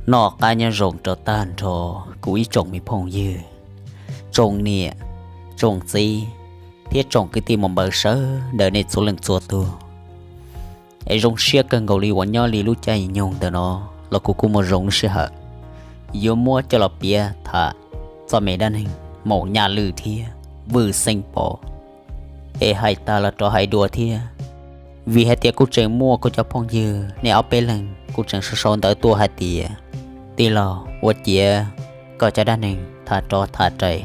Noj qab nyob zoo rau tag nrho kuv ib tsoom me phooj ywg, tsoom niam, tsoom txiv, thiab tsoom kwv tij muam npawg sawv daws nej txhua leej txhua tus. Es zoo siab kawg nkaus li uas nyob li lub caij nyoog ntawm no los kuv kuj muaj zoo lub sij hawm yuav muab coj los piav tham txoj me dab neeg maum nyaj lwj thiab vwj xeeb pov. Es hais tas los rov hais dua thiab, vim hais tias kuj tseem muaj kuv cov phooj ywg nej ob peb leeg kuj tseem sau sau ntawv tuaj hais tias, tij laug, ua ciav koj cov dab neeg tham rov tham rais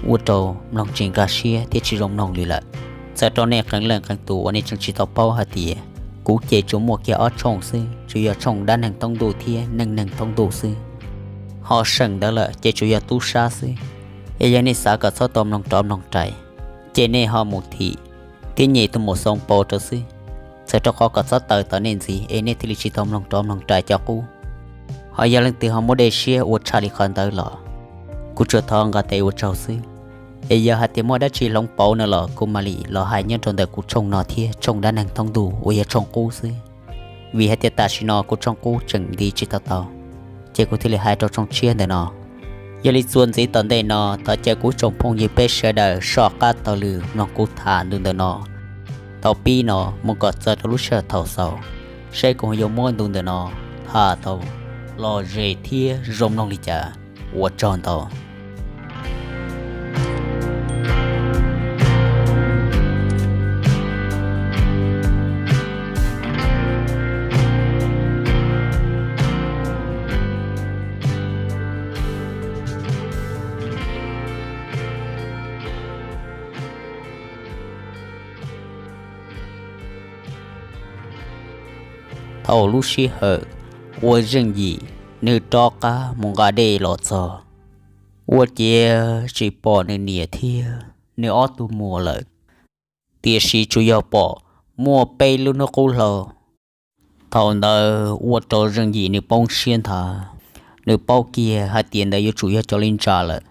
ua rau mloog tsis nkag siab thiab tsis zoo mloog li lawm. Txawm rau nej qee leej qee tus uas nej tseem tsis tau paub hais tias kuv ces tsuas muaj kiag ob tshooj xwb, tsuas yog tshooj dab neeg thoob ntuj thiab neej neeg thoob ntuj xwb. Ho seem ntawd lawm ces tsuas yog tub sab xwb. Es yog nej xav kom txhob tau mloog rov mloog rais, ces nej ho mus thim thiab nyem tus mus xoo pau rau xwb, txawm rau qhov kom txhob tawm tom nej ntxiv es nej thiaj li tsis tau mloog rov mloog rais cov qub. Ho yog leej twg ho muaj dej siab ua tshaj li qhov ntawd los kuv tsuas thov nqa tes ua tsaug xwb. Es yog hais tias muaj dab tsi hloov pauv no los kuv mam li los hais nyob rau ntawm kuv tshooj no thiab tshooj dab neeg thoob ntuj uas yog tshooj qub xwb. Vim hais tias tam sim no kuv tshooj qub tseem nti tsis tau tau, ces kuv thiaj li hais rau tshooj tshiab ntawm no. Yog li txuas ntxiv tom ntej no thov caw kuv tsoom phooj ywg peb sawv daws soj qab taug lw mloog kuv tham ntu ntawm no thaum pib no mus kom txog rau lub sij hawm thaum xaus, saib kuv yuav muab ntu ntawm no tham tau lom zem thiab zoo mloog li cas. Ua tsaug ntau. Thaum lub sij hawm uas Zeej Yim nws rov qab mus nqa dej los txog, ua ciav tsis pom nws niam thiab nws ob tug muam lawm, tiam sis tsuas yog pom muaj peb lub hnub qub hlau. Thaum ntawd ua rau Zeej Yim nws poob siab nthav, nws paub kiag hais tias ntawd yuav tsum yog cov li ntsa lawm.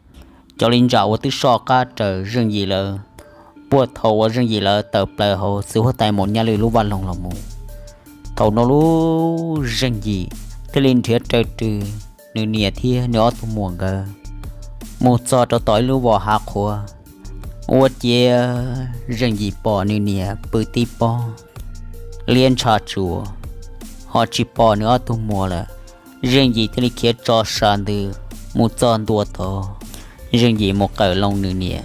Cov li ntsa uas twb soj qab raws Zeej Yim lawv puag thaum uas Zeej Yim lawv tawm plaws hauv txiv huab tais Maum Nyaj Lwj lub vaj loog los mus. Thaum no lub Zeej Yim thiaj li nrhiav raws rw nws niam thiab nws ob tug muam nkawd mus txog rau tom ib lub vos hav qhuav, ua ciav Zeej Yim pom nws niam pw tib pob liab ntsha tsuas, ho tsis pom nws ob tug muam lawm. Zeej Yim thiaj li khiav tso sa ntws mus txog ntua tod, Zeej Yim mus qawm loo nws niam.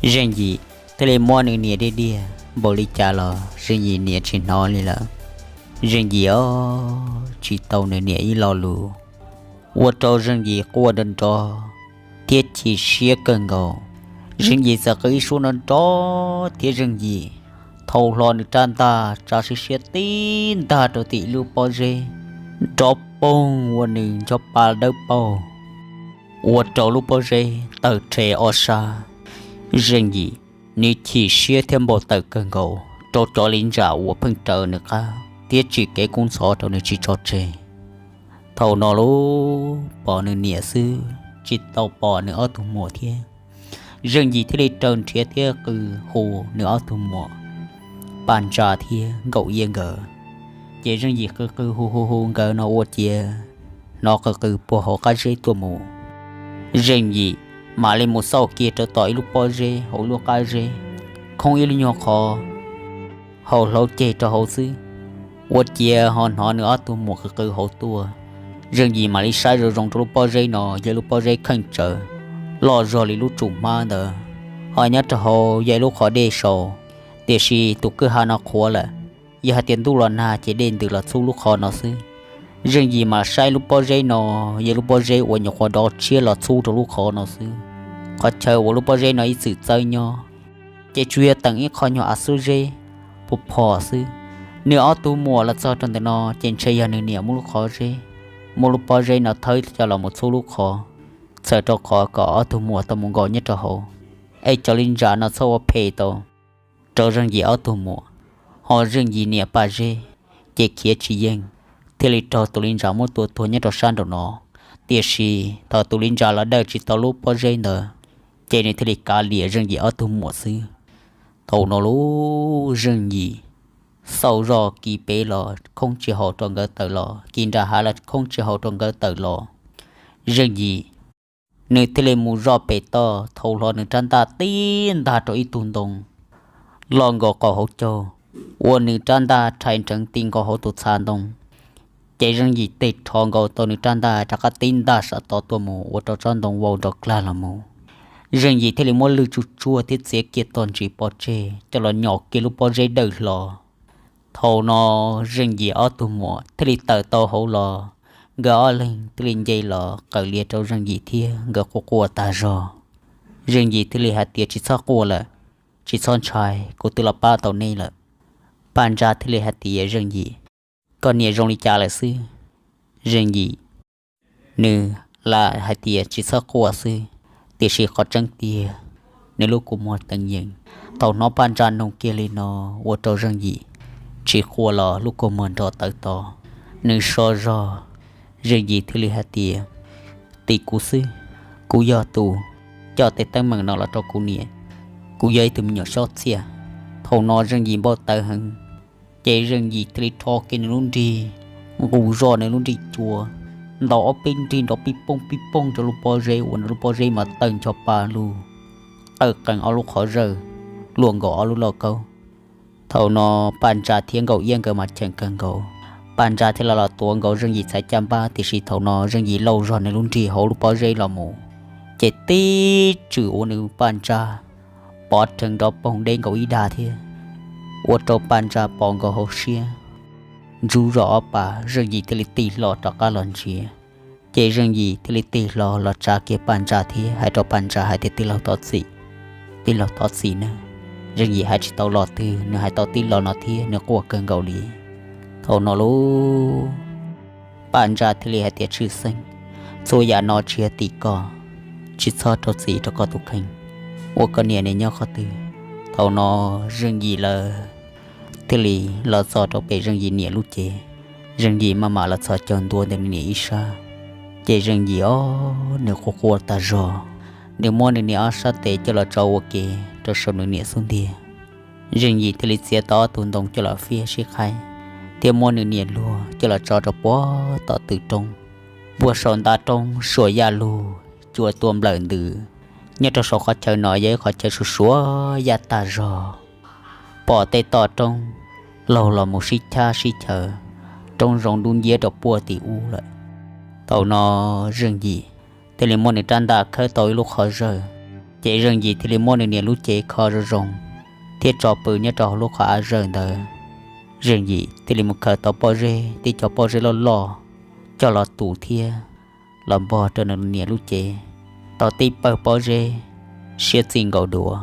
Zeej Yim thiaj li muab nws niam diaj diaj npaum li cas los Zeej Yim niam tsis hnov li lawm. Zeej Yim os tsis tau nws niam ib lo lus, ua rau Zeej Yim quaj nrov nrov thiab chim siab kawg nkaus. Zeej Yim txawm qw ib suab nrov nrov thiab Zeej Yim thau hlo nws rab ntaj tsa siab siab tib ntag rau tim ib lub pob zeb, nrov poog ua nws ncho pa dawb paug, ua rau lub pob zeb tawg rhe ob sab. Zeej Yim nws chim siab thiab npau taws kawg nkaus rau cov li ntsa uas pheej raws nws qab thiab tsim kev kub ntxhov rau nws tsis tso tseg. Thaum no lub pom nws niam xwb tsis tau pom nws ob tug muam thiab. Zeej Yim thiaj li raws nrhiav thiab qw hu nws ob tug muam Paj Ntsa thiab Nkaum Iab nkawd. Ces Zeej Yim qw qw hu hu hu nkawd no ua ciav hnov qw qw puag hauv qab zeb tuaj mus. Zeej Yim mam li mus xauj kiag rau tom ib lub pob zeb hauv lub qab zeb, khoob ib lub nyuag qhov, haus hlauv ceg rau hauv xwb, ua ciav ho hnov nws ob tug muam qw qw hauv tuaj. Zeej Yim mam li saib zoo zoo rau lub pob zeb no yog lub pob zeb kheej tsawv, loj zog li lub tsum hmab ntawd, ho nyob rau hauv yog ib lub qhov dej sau, tiam sis tus kwj ha no qhuav lawm. Yog hais tias ntuj los nag ces dej ntws los txhub lub qhov no xwb. Zeej Yim mam saib lub pob zeb no yog lub pob zeb uas nyuam qhuav dov tshiab los txhub rau lub qhov no xwb. Qhov chaw uas lub pob zeb no ib txwm txawb nyob ces tsuas yog teem ib qho nyuag av xub zeb puag phom xwb. Nws ob tug muam los txog rau ntawm no ces ntshe yog nws niam muab lub qhov zeb, muab lub pob zeb no thawb coj los mus txhub lub qhov, txhawm rau qhov kom ob tug muam tau mus nkaum nyob rau hauv, es cov li ntsa no txhob ua phem tau rau Zeej Yim ob tug muam. Ho Zeej Yim niam Paj Zeb ces khiav tsis yeej, thiaj li raug tus li ntsa muab tua tuag nyob rau sab nraum no. Tiam sis thaum tus li ntsa los dawj tsis tau lub pob zeb ntawd, ces nws thiaj li kav liam Zeej Yim ob tug muam xwb. Thaum no lub Zeej Yim xauj zoj kis pem los khoob tsis haum rau nkawd tawm los, kis nram hav los khoob tsis haum rau nkawd tawm los. Zeej Yim nws thiaj li mus zoj pem toj, thaum hlo nws rab ntaj tib ntag rau ib tug ntoo loj nkaus qaum hauv caug, ua nws rab ntaj rhais nrheev ti nkaus hauv tus txha ntoo. Ces Zeej Yim teg rho nkaus tau nws rab ntaj rov qab tib ntaj saum tod tuaj mus ua rau tsob ntoo vau nrov klag los mus. Zeej Yim thiaj li muab lwj tsuj tsuag thiab txiav kiag tog ntsis pov tseg coj los nyom kiag lub pob zeb dawm hlo. Thaum no Zeej Yim ob tug muam thiaj li tawm tau hauv los, nkawd ob leeg thiaj li nce los qawm lias rau Zeej Yim thiab nkawd quaj quaj tas zog. Zeej Yim thiaj li hais tias, Tsis txhob quaj lawm, tsis txhob ntshai, kuv twb los pab tau nej lawm. Paj Ntsa thiaj li hais tias, Zeej Yim, koj niam zoo li cas lawm xwb? Zeej Yim nws lam hais tias tsis txhob quaj xwb, tiam sis qhov tseeb tiag nws lub kua muag teev yees. Thaum hnov Paj Ntsa nug kiag li no ua rau Zeej Yim tsis quaj los lub kua muag nrov tawv to, nws so zog. Zeej Yim thiaj li hais tias, Tim kuv xwb, kuv yog tus coj tej teeb meem no los rau kuv niam, kuv yog ib tug me nyuam xyob txhiaj. Thaum no Zeej Yim npau taws heev, ces Zeej Yim thiaj li rho kiag nws lub nrig nqus zoj nws lub nrig cua, ntaus ob peb nrig nrov pij pooj pij pooj rau lub pob zeb uas nws lub pob zeb mas tawg ncho pa lug, qawj qees ob lub qhov zawj, luaj nkaus ob lub lauj kaub. Thaum no Paj Ntsa thiab Nkauj Iab nkawd mas cheem kawg nkaus, Paj Ntsa thiaj li los tuav nkaus Zeej Yim txhais caj npab, tiam sis thaum no Zeej Yim lauj zog nws lub nrig hauv lub pob zeb los mus, ces tib tswm ua nws Paj Ntsa pov rhees nrov poog deb nkaus ib dag thiab, ua rau Paj Ntsa pos nkaus hauv siab, ntsub zog ob pas, Zeej Yim thiaj li tig hlo rov qab los ntsia. Ces Zeej Yim thiaj li tig hlo los tsa kiag Paj Ntsa thiab hais rau Paj Ntsa hais tias, Tij laug thov txim, tij laug thov txim nawb, Zeej Yim hais tsis tau los twg, nws hais tau tib lo no thiab nws quaj kawg nkaus li. Thaum no lub Paj Ntsa thiaj li hais tias, Tshwj xeeb, txhua yam no tsis yog tim koj, tsis txhob rau txim rau koj tus kheej, ua koj niam nws nyob qhov twg? Thaum no Zeej Yim lawv thiaj li los txog rau pem Zeej Yim niam lub cev. Zeej Yim maj mam los txhos caug ntua ntawm nws niam ib sab, ces Zeej Yim ob nws quaj quaj tas zog, nws muab nws niam ob sab tes coj los tso ua ke rau saum nws niam xub ntiag. Zeej Yim thiaj li txiav tau ob tug ntoo coj los fiab sib qhaib, thiab muab nws niam luag coj los tso rau puag tom tw roob. Puag saum ntav roob suam yaj lug, cua tuaj nplawm ntws. Nyob rau saum qhov chaw no yog ib qhov chaw suam suam yaj tag zog, pom tej toj roob laug los mus sib chab sib chaws, roob zoo dub nciab rau puag tim ub lawm. Thaum no Zeej Yim thiaj li muab nws rab ntaj khawb tau ib lub qhov zawj, ces Zeej Yim thiaj li muab nws niam lub cev kho zoo zoo thiab tso pw nyob rau hauv lub qhov av zawj ntawd. Zeej Yim thiaj li mus khaws tau pob zeb, tib co pob zeb loj loj coj los tus thiab los npog rau nws niam lub cev, tau tib pawg pob zeb siab txij nkaus duav.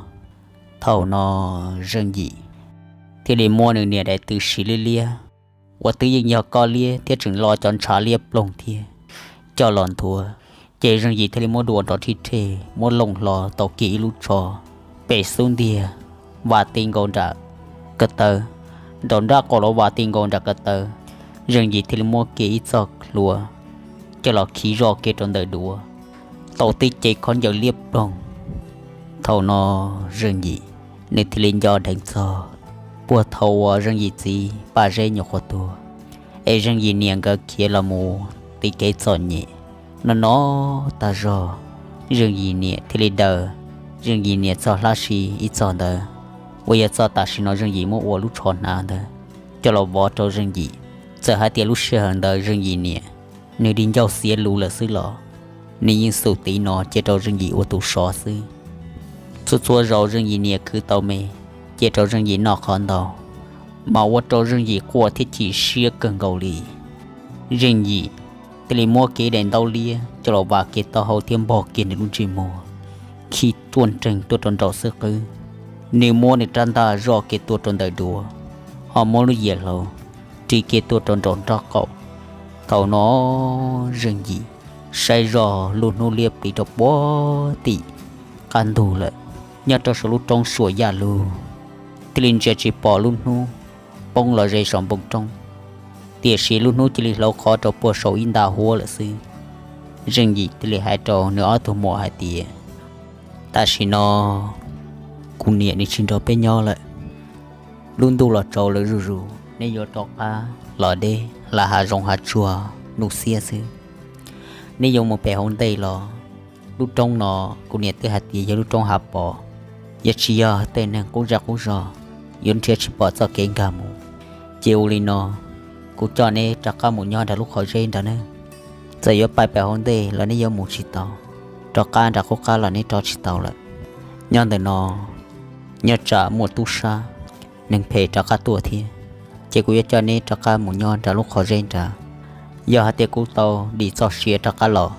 Thaum no Zeej Yim thiaj li muab nws niam daim tw siv liab liab, uas twb yeej yog kob liab thiab tseem lo cov ntshav liab ploog thiab, coj los nthuav. Ces Zeej Yim thiaj li muab dua nrov rhib rhe, muab looj hlo tau kiag ib lub tsho pem xub ntiag, vam ti nkaus nram ko taw, nraum nrab qaum los vam ti nkaus nram ko taw. Zeej Yim thiaj li muab kiag ib txoj hlua coj los khi zoj kiag rau ntawm duav, tau tib ce khaub ncaws liab ploog. Thaum no Zeej Yim nws thiaj li nco dheev txog puag thaum uas Zeej Yim txiv Paj Zeb nyuam qhuav tuag, es Zeej Yim niam nkawd khiav los mus tiv kev txom nyem no no tag zog. Zeej Yim niam thiaj li daws Zeej Yim niam txoj hlab si ib txoj ntawd, uas yog txoj tam sim no Zeej Yim muab ua lub tsho hnav ntawd, coj los vov rau Zeej Yim. Txawm hais tias lub sij hawm ntawd Zeej Yim niam nws di ncauj xiav lus lawm xwb los nws yeej xum tiv no cia rau Zeej Yim ua tus sov xwb. Txhua txhua zaus Zeej Yim niam khwv tau me, cia rau Zeej Yim noj qhov ntau, mas ua rau Zeej Yim quaj thiab chim siab kawg nkaus li. Zeej Yim thiaj li muab kiag daim ntaub liab coj los vam kiag taub hau thiab npog kiag nws lub ntsej muag, khi ruaj nreeg tuaj rau nraum xwb qwb. Nws muab nws rab ntaj zoj kiag tuaj rau ntawm duav, ho muab lub yias hlau ris kiag tuaj rau nraum nraub qaum. Thaum no Zeej Yim saib zoj lub hnub liab pliv rau puag tim qab ntug lawm, nyob rau saum lub roob suam yaj lug, thiaj li ntsia tsis pom lub hnub poob los ze saum npoo roob, tiam sis lub hnub cia li hlauv qhov rau puag saum ib nta huab lawm xwb. Zeej Yim thiaj li hais rau nws ob tug muam hais tias, Tam sim no kuv niam nws tsis nrog peb nyob lawm, Lub ntuj los tsaus lawm zuj zus, neb yuav rov qab los deb lam hav zoov hav tsuag nuj xiab xwb. Neb yuav mus pem hauv ntej los, lub roob no kuv niam twb hais tias yog lub roob hav pos, yog tsis yog tej neeg qub zej qub zos yuav nrhiav tsis pom txoj kev nkag mus. Ces ua li no, kuv coj neb rov qab mus nyob nram lub qhov zeb nrad nawb. Txawm yuav pais pem hauv ntej los neb yuav mus tsis tau, rov qab nram qub qab los neb rov tsis tau lawm. Nyob ntawm no nyob tsam muaj tub sab, neeg phem rov qab tuaj thiab, ces kuv yuav coj neb rov qab mus nyob nram lub qhov zeb nrad. Yog hais tias kuv tau dim txoj sia rov qab los,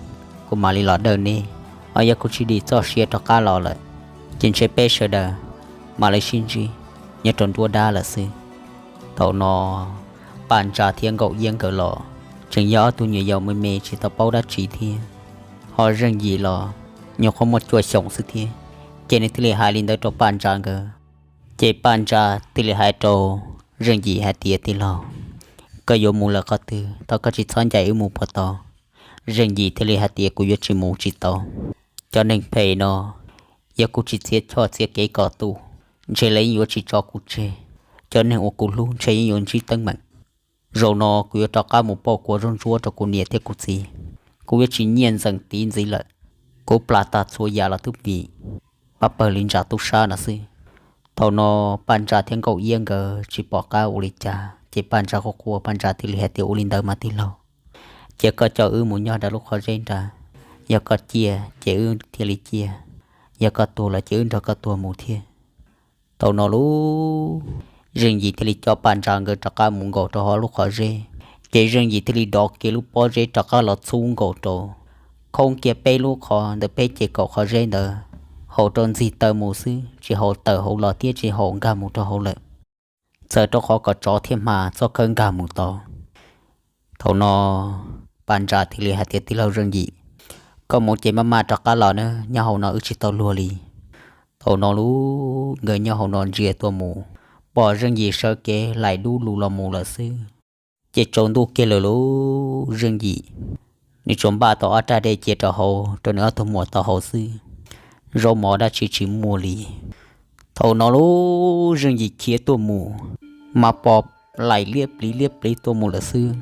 kuv mam li los dawj neb. Ho yog kuv tsis dim txoj sia rov qab los lawm, ces ntshe peb sawv daws mam li sib ntsib nyob rau nruab dab lawm xwb. Thaum no Paj Ntsa thiab Nkauj Iab nkawd los tseem yog ob tug nyuam yaus me me tsis tau paub dab tsi thiab. Ho Zeej Yim los nyuam qhuav muaj cuaj xyoos xwb thiab, ces nws thiaj li hais li ntawd rau Paj Ntsa nkawd. Ces Paj Ntsa thiaj li hais rau Zeej Yim hais tias, tij laug, koj yuav mus lawm qhov twg thov koj tsis txhob ncaim wb mus puas tau? Zeej Yim thiaj li hais tias, kuv yuav tsis mus tsis tau. Cov neeg phem no, yog kuv tsis txiav choj txiav kev kom tu, ntshe lawv yeej yuav tsis tso kuv tseg. Cov neeg uas kuv hlub ntshe yeej yuav ntsib teeb meem. Zaum no kuv yuav rov qab mus pauj kuas zaub ntsuab rau kuv niam thiab kuv txiv. Kuv yuav tsis nyiaj ntxeem tiv ntxiv lawm. Kuv plam tag txhua yam los twb vim pab pawg li ntsa tub sab no xwb. Thaum no Paj Ntsa thiab Nkauj Iab nkawd tsis pom qab ua li cas, ces Paj Ntsa quaj quaj, Paj Ntsa thiaj li hais tias, ua li ntawd mas tij laug, cia koj coj wb mus nyob nram lub qhov zeb nrad. Yog koj ciaj ces wb thiaj li ciaj, yog koj tuag los ces wb nrog koj tuag mus thiab. Thaum no lub Zeej Yim thiaj li coj Paj Ntsa nkawd rov qab mus nkaum rau hauv lub qhov zeb, ces Zeej Yim thiaj li dov kiag lub pob zeb rov qab los txhub nkaus rau, khoob kiag peb lub qhov ntawd, peb ces kaum qhov zeb ntawd, haus rau ntxig taw mus xwb, tsis haus tawm hauv los thiab tsis haus nkag mus rau hauv lawm, txawm rau qhov kom tsov thiab hma txhob khawb nkag mus tau. Thaum no Paj Ntsa thiaj li hais tias, tij laug Zeej Yim, koj mus ces maj maj rov qab los nawb, nyob hauv no wb tsis tau luag li. Thaum no lub nkawd nyob hauv no ntsia tuaj mus, pom Zeej Yim sawv kev laim dub lug los mus lawm xwb. Ces tsaus ntuj kiag lawm lub Zeej Yim, nws tsuas npaj tau ob raj dej cia rau hauv rau nws ob tug muam tau haus xwb, zaub mov dab tsi tsis muaj li. Thaum no lub Zeej Yim khiav tuaj mus, mas pom laim liab pliv liab pliv tuaj mus lawm xwb.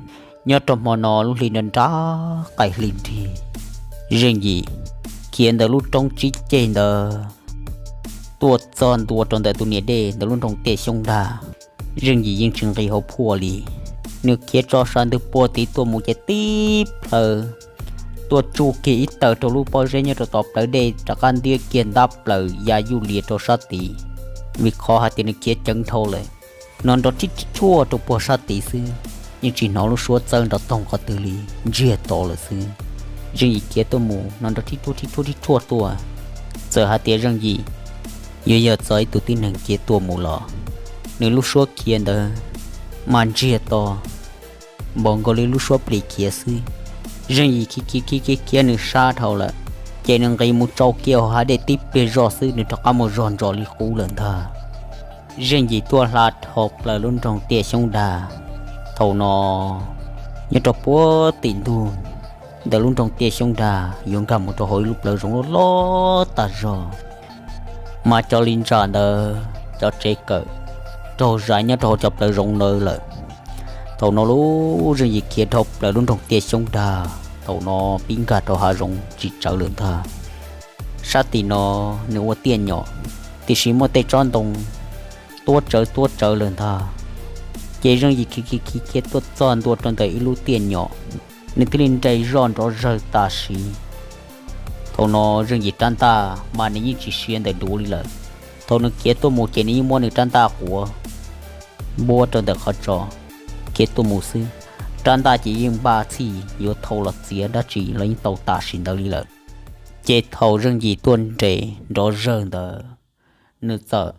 Nyob rau hmo no lub hli nra nrab qaim hli nrig, Zeej Yim khiav ntawm lub roob tsib ceg ntawd tuaj txog ntua rau ntawm tus niam dej ntawm lub nroog Tiaj Xyoob Dag. Zeej Yim yeej tsis nqis hauv phuaj li, nws khiav tso sab ntug pua tid tuaj mus ces tib plhaw tuaj tsuj kiag ib tawm rau lub pob zeb nyob rau tom plawv dej rov qab ntiab kiag ntab plaws ya yuj lias rau sab tid, vim qhov hais tias nws khiav ceev dhau lawm. No nrov thib thib thuaj rau puag sab tid xwb, yeej tsis hnov lub suab txawb nrov toog qhov twg li, ntsiag to lawm xwb. Zeej Yim khiav tuaj mus no nrov thib thuaj thib thuaj thib thuaj tuaj, txawm hais tias Zeej Yim yuav yog txog ib tug tib neeg khiav tuaj mus los nws lub suab khiav ntawd mas ntsiag to npaum nkaus li lub suab plis khiav xwb. Zeej Yim khiav khiav khiav khiav khiav nws sab dhau lawm, ces nws nqis mus tsau kiag hauv hav dej tib pliag zoj xwb nws rov qab mus zog ntsos li qub lawm ntag. Zeej Yim tuaj hla dhau plaws lub nroog Tiaj Xyoob Dag. Thaum no nyob rau puag tim ntug ntawm lub nroog Tiaj Xyoob Dag yuav nkag mus rau hauv ib lub plawv zoov loj loj tag zog, mas cov li ntsa ntawd cov tsev kawm raug zais nyob rau hauv cov plawv zoov ntawd lawm. Thaum no lub Zeej Yim khiav dhau plaws lub nroog Tiaj Xyoob Dag, thaum no pib nkag rau hav zoov tsis tsawv lawm ntag. Sab tim no nws ua tiaj nyom, tiam sis muaj tej tsob ntoo tuab tsawv tuab tsawv lawm ntag. Ces Zeej Yim khiav khiav khiav khiav tuaj txog ntua rau ntawm ib lub tiaj nyom, nws thiaj li nres zoj nrov zawg tam sim. Thaum no Zeej Yim rab ntaj mas nws yeej tsis siav ntawm duav li lawm. Thaum nws khiav tuaj mus ces nws yeej muab nws rab ntaj quav npuab rau ntawm qhov tsos, khiav tuaj mus xwb. Rab ntaj ces yeej npaj txhij yuav thau los txiav dab tsi los yeej tau tam sim ntawd li lawm. Ces thaum Zeej Yim tuaj nres nrov zawg ntawd, nws txawm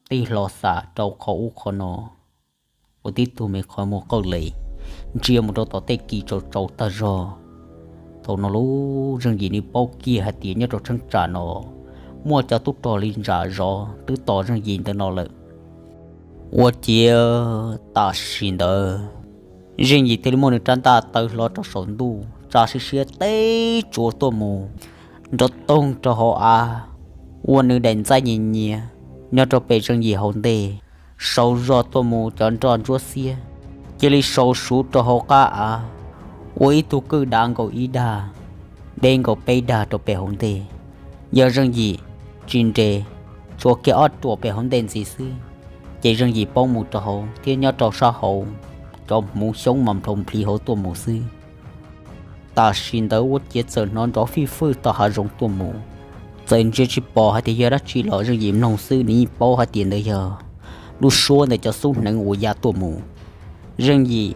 tig hlo xam rau qhov ub qhov no ua tib tug me qhov muag qawj les ntsia mus rau tom tej kis tsaus tsaus tag zog. Thaum no lub Zeej Yim nws paub kiag hais tias nyob rau cheeb tsam no muaj cov tub rog li ntsa zov twb tos Zeej Yim ntawm no lawm. Ua ciav tam sim ntawd Zeej Yim thiaj li muab nws rab ntaj taw hlo rau saum ntuj tsa siab siab teb tsuav tuaj mus, nrov toog rau hauv av, ua nws daim ntxaib nyias nyias nyob rau pem Zeej Yim hauv ntej. sau zog tuaj mus cov nroj ntsuab xiab, cia li sau suv rau hauv qab av, ua ib tug kwj dav nkaus ib dag, deb nkaus peb dag rau pem hauv ntej. Yog Zeej Yim tsis nres, tshuav kiag ob ruam pem hauv ntej ntxiv xwb, ces Zeej Yim paub mus rau hauv thiab nyob rau sab hauv, cov hmuv xyoob mas nplhov nplhiv hauv tuaj mus xwb. Tam sim ntawd Ua Ciav txawm hnov nrov fij fwj tom hav zoov tuaj mus. Txawm ntsia tsis pom hais tias yog dab tsi los Zeej Yim mloog xwb nws yeej paub hais tias ntawd yog lub suab ntawm cov xub hneev uas ya tuaj mus. Zeej Yim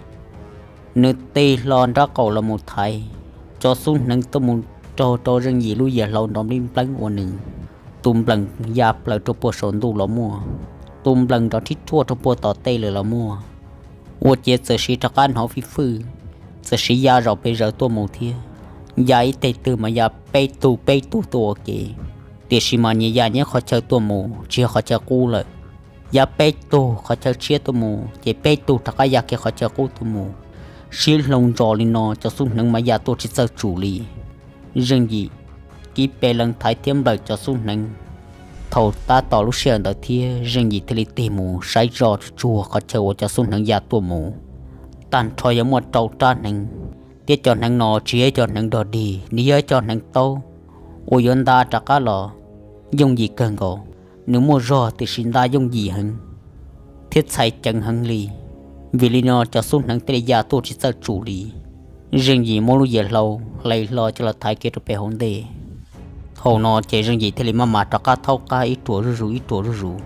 nws tig hlo nraub qaum los mus thaiv, cov xub hneev tuaj mus raug rau Zeej Yim lub yias hlau nrov nplij npleeb ua nws tus nplees ya plaws rau puag saum ntuj los muaj, tus nplees nrov thib ruaj rau puag tom tej lawm los muaj. Ua Ciav txawm siv rov qab hnov fij fwj, txawm siv ya zaum pes zaws tuaj mus thiab. Ya ib teg twg mas ya peb tug peb tug tuaj ua ke, tiam sis mas nyias ya nyob qhov chaw tuaj mus tsis yog qhov chaw qub lawm. Ya peb tug qhov chaw tshiab tuaj mus ces peb tug rov qab ya kiag qhov chaw qub tuaj mus. Siab hloov ntsos li no cov xub hneev mas ya tuaj tsis txawj tsum li. Zeej Yim kib pes lees thaiv thiab nplawm cov xub hneev. Thaum tab tom lub sij hawm ntawd thiab Zeej Yim thiaj li tig mus saib zoj tsuag tsuag qhov chaw uas cov xub hneev ya tuaj mus. Tag nrho yog muaj rau rab hneev, thiab cov hneev no tsis yog cov hneev dog dig, nws yog cov hneev taub uas yuav nta rov qab los yooj yim kawg nkaus. Nws muaj zog tiam sis nta yooj yim heev thiab txhais ceev heev li. Vim li no cov xub hneev thiaj li ya tuaj tsis txawj tsum li. Zeej Yim muab lub yias hlau hlais hlo coj los thaiv kiag rau pem hauv ntej. Thaum no ces Zeej Yim thiaj li maj mam rov qab thaub qab ib ruam zuj zus ib ruam zuj zus.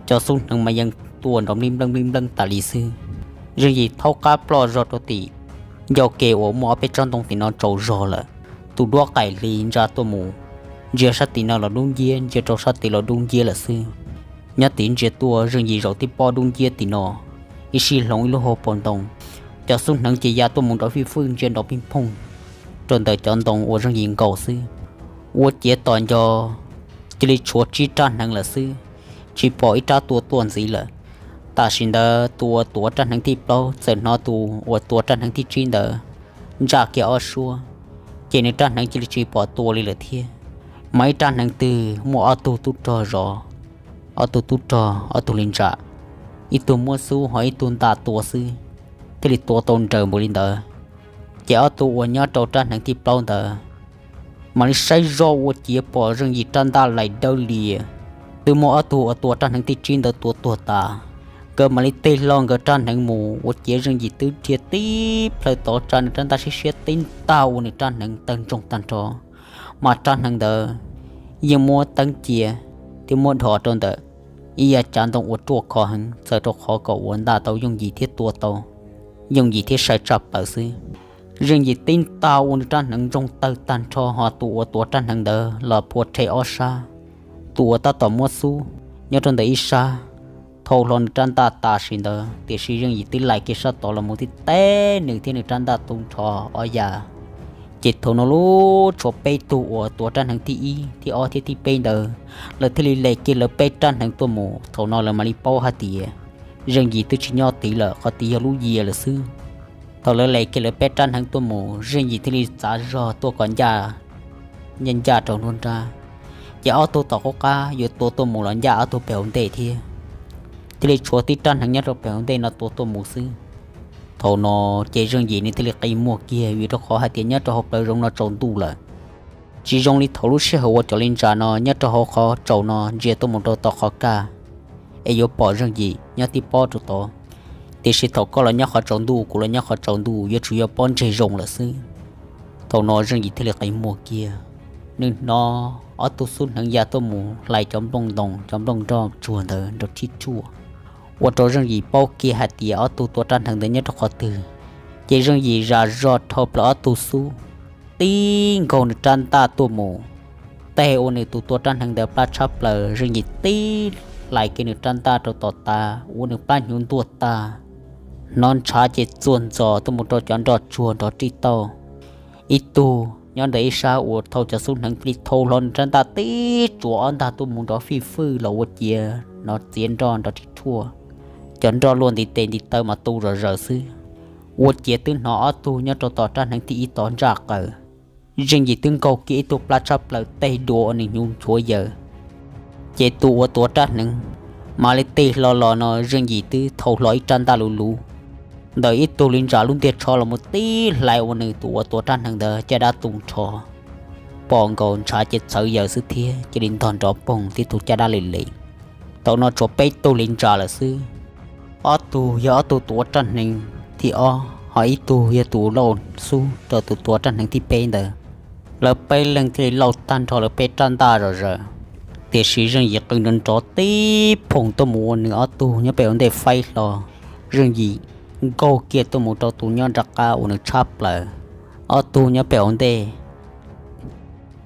Cov xub hneev mas yeej tuaj nrov nplij npleeb nplij npleeb tas li xwb. Zeej Yim thaub qab ploj zog rau tim ncauj ke uas muaj ob peb tsob ntoo tim no tsaus zog lawm. Tus duab qaim hli ntsia tuaj mus, ntsia sab tim no los dub nciab, ntsia rau sab tid los dub nciab lawm xwb. Nyob tid ntsia tuaj Zeej Yim zaum tib pob dub nciab tim no, ib sij hloov ib lub hauv paus ntoo. Cov xub hneev ces ya tuaj mus nrov fij fwj ntsia nrov pij phooj rau ntawm cov ntoo uas Zeej Yim nkaus xwb. Ua Ciav tos nco cia li tshuav tsib rab hneev lawm xwb, tsis pom ib rab tua tuaj ntxiv lawm. Tam sim ntawd tus uas tuav rab hneev thib plaub txawm hnov tus uas tuav rab hneev thib tsib ntawd ntsaj kiag ob suab, ces nws rab hneev cia li tsis pom tua li lawm thiab. Mas ib rab hneev twg muaj ob tug tub rog zov, ob tug tub rog ob tug li ntsam, ib tug muab xub ho ib tug nta tua xwb, thiaj li tua tau nrawm npaum li ntawd. Ces ob tug uas nyob rau rab hneev thib plaub ntawd mam li saib zoj Ua Ciav pom Zeej Yim rab ntaj lais dawb lias, twb muaj ob tug uas tua rab hneev thib tsib ntawd tua tuag tas. Nkawd mam li tig hlo nkawd rab hneev mus, Ua Ciav Zeej Yim twb dhia tib plhaw tod tsa nws rab ntaj siab siab tib ntag ua nws rab hneev tawg ntsoog tag nrho. Mas rab hneev ntawd yeej muab teeb cia thiab muab dhos rau ntawm ib yav cav ntoo uas ruaj khov heev txawm rau qhov kom ua ntaj tau yooj yim thiab tua tau yooj yim thiab sai tshaj plaws xwb. Zeej Yim tib ntag ua nws rab hneev ntsoog tawg tag nrho, ho tus uas tuav rab hneev ntawd los phua rhe ob sab. Tus uas tab tom muab xub nyob rau ntawm ib sab thau hlo nws rab ntaj tam sim ntawd, tiam sis Zeej Yim twb lais kiag sab tod los mus tib teb nws thiab nws rab ntaj tu nrho ob yav. Ces thaum no lub tshuav peb tug uas tuav rab hneev thib ib, thib ob thiab thib peb ntawd, lawv thiaj li lem kiag lawv peb rab hneev tuaj mus. Thaum no lawv mam li paub hais tias Zeej Yim twb tsis nyob tid lawm, qhov tid yog lub yias lawm xwb. Thaum lawv lem kiag lawv peb rab hneev tuaj mus, Zeej Yim thiaj li txav zog tuaj kom ncaj ncaj rau nruab nrab. Ces ob tug tom qub qab yuav tua tuaj mus los ncaj ob tug pem hauv ntej thiab, thiaj li tshuav tib rab hneev nyob rau pem hauv ntej no tua tuaj mus xwb. Thaum no ces Zeej Yim nws thiaj li qi muag kiag, vim rau qhov hais tias nyob rau hauv plawv zoov no tsaus ntuj lawm. Tsis zoo li thaum lub sij hawm uas cov li ntsa no nyob rau hauv qhov tsaus no ntsia tuaj mus rau tom qhov kaj es yuav pom Zeej Yim nyob tib pob rau tod. Tiam sis thaum koj los nyob qhov tsaus ntuj, kuv los nyob qhov tsaus ntuj, yuav tsum yog pob ntseg zoo lawm xwb. Thaum no Zeej Yim thiaj li qi muag kiag, nws hnov ob tug xub hneev ya tuaj mus hlais cov nplooj ntoo cov nplooj nroj tsuag ntawd nrov thib ruaj, ua rau Zeej Yim paub kiag hais tias ob tug tua rab hneev ntawd nyob rau qhov twg. Ces Zeej Yim zam zog dhau plaws ob tug xub, tib nkaug nws rab ntaj tuaj mus. Tej uas nws tus tua rab hneev ntawd plab tshab plaws, Zeej Yim tib hlais kiag nws rab ntaj rau tom tav ua nws plab hnyuv ntuag tag. Hnov ntshav ces txuag ntxos tuaj mus rau cov nroj tsuag nrov rij tauj. Ib tug nyob ntawm ib sab uas thau cov xub hneev thiaj li thau hlo nws rab ntaj tib tsuav ob ntag tuaj mus nrov fij fwj los Ua Ciav hnov txiav nroj nrov rij ruaj. Cov nroj luaj ntiv tes ntiv taw mas tu zom zaws xwb. Ua Ciav twb hnov ob tug nyob rau tom rab hneev thib ib tod ntsaj qaws. Zeej Yim twb nkaug kiag ib tug plab tshab plaws tej dua uas nws hnyuv nchuav yaws. Ces tus uas tuav rab hneev Mam li tig hlo los no Zeej Yim twb thau hlo ib rab ntaj luv luv ntawm ib tug li ntsa lub ntiag tsho los mus tib hlais ua nws tus uas tuav rab hneev ntawd caj dab tu nrho. Pom nkaus ntshav ces txhawv yaws xwb thiab cia li ntog nrov poog tib tug caj dab li li. Thaum no tshuav peb tug li ntsa lawm xwb. Ob tug yog ob tug tuav rab hneev thib ob, ho ib tug yog tus lauj xub rau tus tuav rab hneev thib peb ntawd. Lawv peb leeg thiaj li lauj tag nrho lawv peb rab ntaj zom zaws. Tiam sis Zeej Yim qw nrov nrov tib phoom tuaj mus ua nws ob tug nyob pem hauv ntej faib hlo. Zeej Yim nkaug kiag tuaj mus rau tus nyob nram qab ua nws tshab plaws. Ob tug nyob pem hauv ntej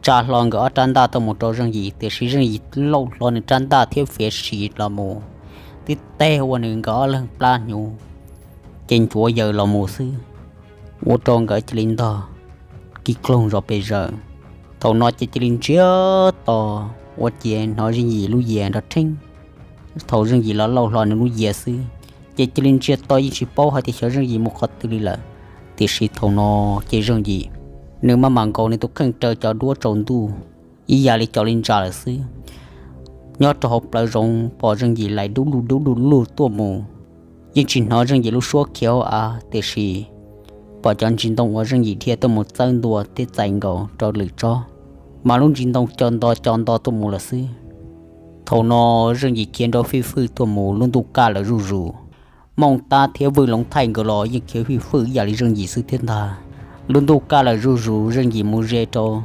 tsa hlo nkawd ob rab ntaj tuaj mus rau Zeej Yim, tiam sis Zeej Yim lauj hlo nws rab ntaj thiab fiav sim los mus, tib teg ua nws nkawd ob leeg plab hnyuv, ces ncuav yaws los mus xwb, ua rau nkawd cia li ntog kis kloog zov pes zaws. Thaum no ces cia li ntsiag to, ua ciav hnov Zeej Yim lub yias nrov rheeb. Thaum Zeej Yim los lauj hlo nws lub yias xwb, ces cia li ntsiag to yeej tsis paub hais tias xyov Zeej Yim mus qhov twg li lawm. Tiam sis thaum no ces Zeej Yim nws maj mam nkaus nws tus kheej raws cov duab tsaus ntuj ib yam li cov li ntsa lawm xwb. Nyob rau hauv plawv zoov pom Zeej Yim laim dub lug dub lug lug tuaj mus, yeej tsis hnov Zeej Yim lub suab khiav hauv av, tiam sis pom cov ntsis ntoo uas Zeej Yim dhia tuaj mus txawb ntua thiab txais nkaus rau lwm tsob, mas lub ntsis ntoo co nto co nto tuaj mus lawm xwb. Thaum no Zeej Yim khiav nrov fij fwj tuaj mus, lub ntuj kaj lawm zuj zus. Mooj Tab thiab Vwj Loov Thaij nkawd los yeej khiav fij fwj ib yam li Zeej Yim xwb thiab ntag. Lub ntuj kaj lawm zuj zus, Zeej Yim mus ze rau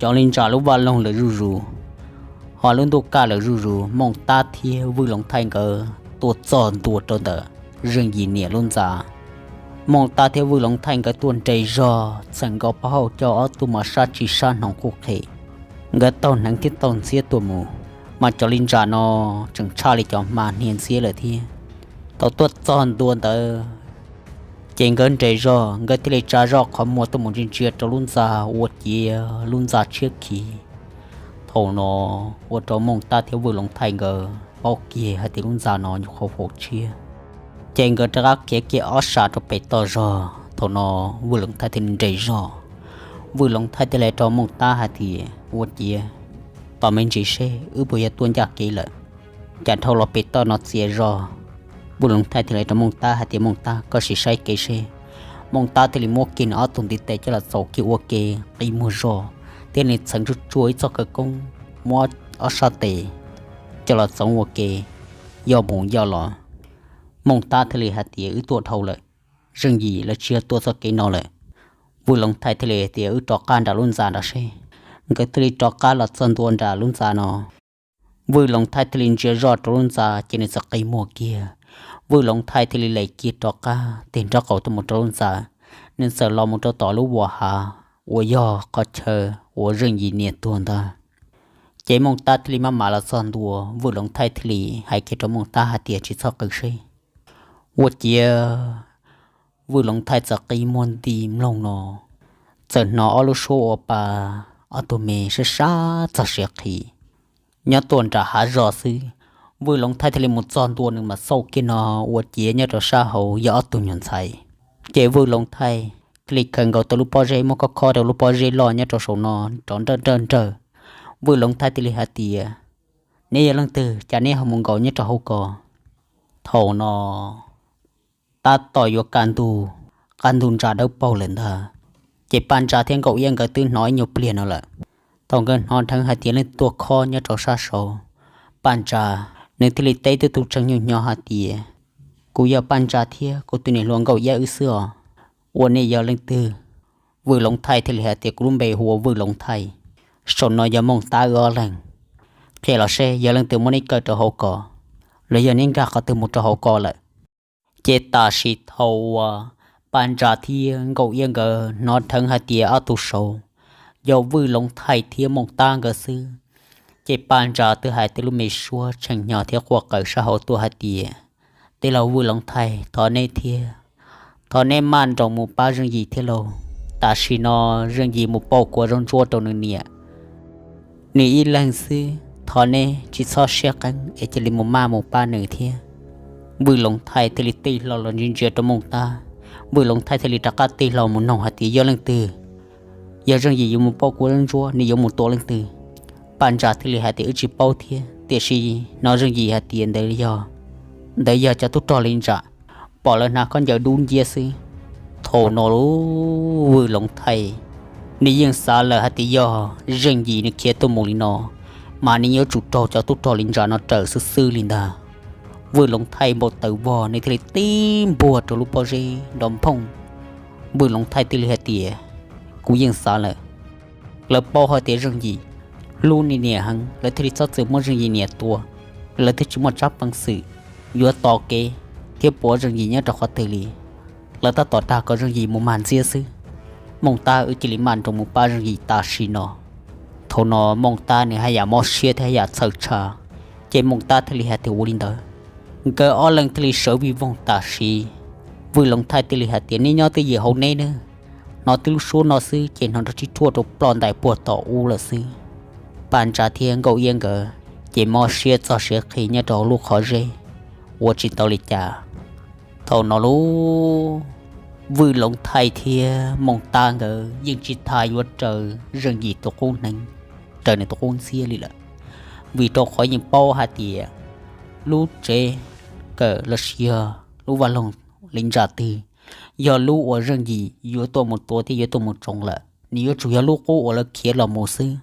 cov li ntsa lub vaj loog lawm zuj zus. Ho lub ntuj kaj lawm zuj zus, Mooj Tab thiab Vwj Loov Thaij nkawd tuaj txog ntua rau ntawm Zeej Yim niam lub ntxa. Mooj Tab thiab Vwj Loov Thaij nkawd tuaj nres zog txheem nkaus pab hauj coj ob tug mas sab tsis sab hnoos quj qhem. Nkawd taug hneev thiab taug ntxhiab tuaj mus, mas cov li ntsa no tseem tshaj li cov hma hnia ntxhiab lawm thiab. Thaum tuaj txog ntua ntawd, ces nkawd nres zog, nkawd thiaj li tsa zoj qhov muag tuaj mus ntsia ntsia rau lub ntxa, ua ciav lub ntxa tshiab khiv. Thaum no ua rau Mooj Tab thiab Vwj Loov Thaij nkawd paub kiag hais tias lub ntxa no nyuam qhuav faus tshiab. Ces nkawd rov qab khiav kiag ob sab rau pem toj zog. Thaum no Vwj Loov Thaij thiaj li nres zog. Vwj Loov Thaij thiaj li hais rau Mooj Tab hais tias, ua ciav tos me ntsis seb wb puas yog tuaj ncaj kev lawm. Cas dhau los pem toj no txias zog. Vwj Loov Thaij thiaj li hais rau Mooj Tab hais tias, Mooj Tab, koj sim saib kev seb. Mooj Tab thiaj li muab kiag nws ob tug ntiv tes coj los txaus kiag ua ke qi muag zog, thiab nws txheev tsuj tsuag ib txoj khawv koob, muab ob sab tes coj los txoov ua ke, yoj mus yoj los. Mooj Tab thiaj li hais tias, wb tuaj dhau lawm, Zeej Yim lawv tsis yog tuaj txoj kev no lawm. Vwj Loov Thaij thiaj li hais tias, wb rov qab nram lub ntxa nrad seb. Nkawd thiaj li rov qab los txog ntua nram lub ntxa no. Vwj Loov Thaij thiaj li ntsia zoj rau lub ntxa ces nws txawm qi muag kiag. Vwj Loov Thaij thiaj li lem kiag rov qab tes nraub qaum tuaj mus rau lub ntxa. Nws txawm los mus rau tom lub vuas hav uas yog qhov chaw uas Zeej Yim niam tuag ntag. Ces Mooj Tab thiaj li maj mam los txog ntua, Vwj Loov Thaij thiaj li hais kiag rau Mooj Tab hais tias, tsis txhob qw seb. Ua ciav Vwj Loov Thaij txawm qi muag nti mloog no, txawm hnov ob lub suab ua pa, ob tug me sab sab txog siav qhi nyob tuaj nram hav zos xwb. Vwj Loov Thaij thiaj li mus txog ntua, nws mam xauj kiag no, ua ciav nyob rau sab hauv yog ob tug nyuag ntxhais. Ces Vwj Loov Thaij thiaj li khaws nkaus tau lub pob zeb, muab khob khob rau lub pob zeb loj nyob rau saum no nrov nrawj nrawj nrawj. Vwj Loov Thaij thiaj li hais tias, neb yog leej twg, cas neb ho mus nkaum nyob rau hauv ko? Thaum no tab tom yuav kaj ntug, kaj ntug ntsa dawb paug lawm ntag. Ces Paj Ntsa thiab Nkauj Iab nkawd twb hnov ib nyuag pliag no lawm. Thaum nkawd hnov dheev hais tias leej twg tuaj khob nyob rau sab saud, Paj Ntsa nws thiaj li teb tib tug tseem nyuj nyo hais tias, kuv yog Paj Ntsa thiab kuv tus niam hluas Nkauj Iab wb xwb os. Ua nej yog leej twg? Vwj Loov Thaij thiaj li hais tias, kuv lub npe hu ua Vwj Loov Thaij, saum no yog Mooj Tab wb ob leeg. Qhia los seb yog leej twg muab neb kaw rau hauv ko, los yog neb nkag qhov twg mus rau hauv ko lawm. Ces tam sim thaum uas Paj Ntsa thiab Nkauj Iab nkawd hnov dheev hais tias ob tug saud yog Vwj Loov Thaij thiab Mooj Tab nkawd xwb, ces Paj Ntsa twb hais tej lub me suab tseem nyo thiab quaj qw sab hauv tuaj hais tias, tij laug Vwj Loov Thaij, thov neb thiab, thov neb maj nroos mus pab Zeej Yim thiab lauj. Tam sim no Zeej Yim mus pauj kua zaub ntsuab rau nws niam, nws ib leeg xwb, thov neb tsis txhob siab qeeb es cia li mus maj mus pab nws thiab. Vwj Loov Thaij thiaj li tig hlo los ntsia ntsia rau Mooj Tab. Vwj Loov Thaij thiaj li rov qab tig hlo mus noog hais tias, yog leej twg? Yog Zeej Yim yuav mus pauj kua zaub ntsuab, nws yuav mus tua leej twg? Paj Ntsa thiaj li hais tias, wb tsis paub thiab, Tiam sis hnov Zeej Yim hais tias ntawd yog, ntawd yog cov tub rog li ntsam, pom lawv hnav khaub ncaws dub nciab xwb. Thaum no lub Vwj Loov Thaij, nws yeej xav lawm hais tias yog Zeej Yim nws khiav tuaj mus li no, mas nws yuav tsum raug cov tub rog li ntsam no raws xwb xwb li ntag. Vwj Loov Thaij npau taws vog, nws thiaj li tib npuag rau lub pob zeb nrov nphooj. Vwj Loov Thaij thiaj li hais tias, kuv yeej xav lawm, lawv paub hais tias Zeej Yim hlub nws niam heev, lawv thiaj li txhob txwm muab Zeej Yim niam tua, lawv thiaj tsis muaj tsab peev xwm yuav tos kev thiab puav Zeej Yim nyob rau qhov twg li. Lawv tab tom dag kom Zeej Yim mus mag ntxiab xwb. Mooj Tab wb cia li maj nroos mus pab Zeej Yim tam sim no. Thaum no Mooj Tab nws haj yam mob siab thiab haj yam txhawj tshaj, ces Mooj Tab thiaj li hais tias ua li ntawd. Nkawd ob leeg thiaj li sawv vij voog tam sim. Vwj Loov Thaij thiaj li hais tias neb nyob twj ywm hauv neb nawb, hnov twb lub suab no xwb ces hnov nrov tib ruaj rau ploj ntais puag tom ub lawm xwb. Paj Ntsa thiab Nkauj Iab nkawd ces mob siab txog siav qhi nyob rau hauv lub qhov zeb, ua tsis tau li cas. Thaum no lub Vwj Loov Thaij thiab Mooj Tab nkawd yeej tsis tas yuav raws Zeej Yim tus qub hneev, raws nws tus qub ntxhiab li lawm, vim rau qhov yeej paub hais tias lub tsev kawm los sis yog lub vaj loog li ntsam twg yog lub uas Zeej Yim yuav tuaj mus tua thiab yuav tuaj mus tsoo lawm, nws yuav tsum yog lub qub uas lawv khiav los mus xwb.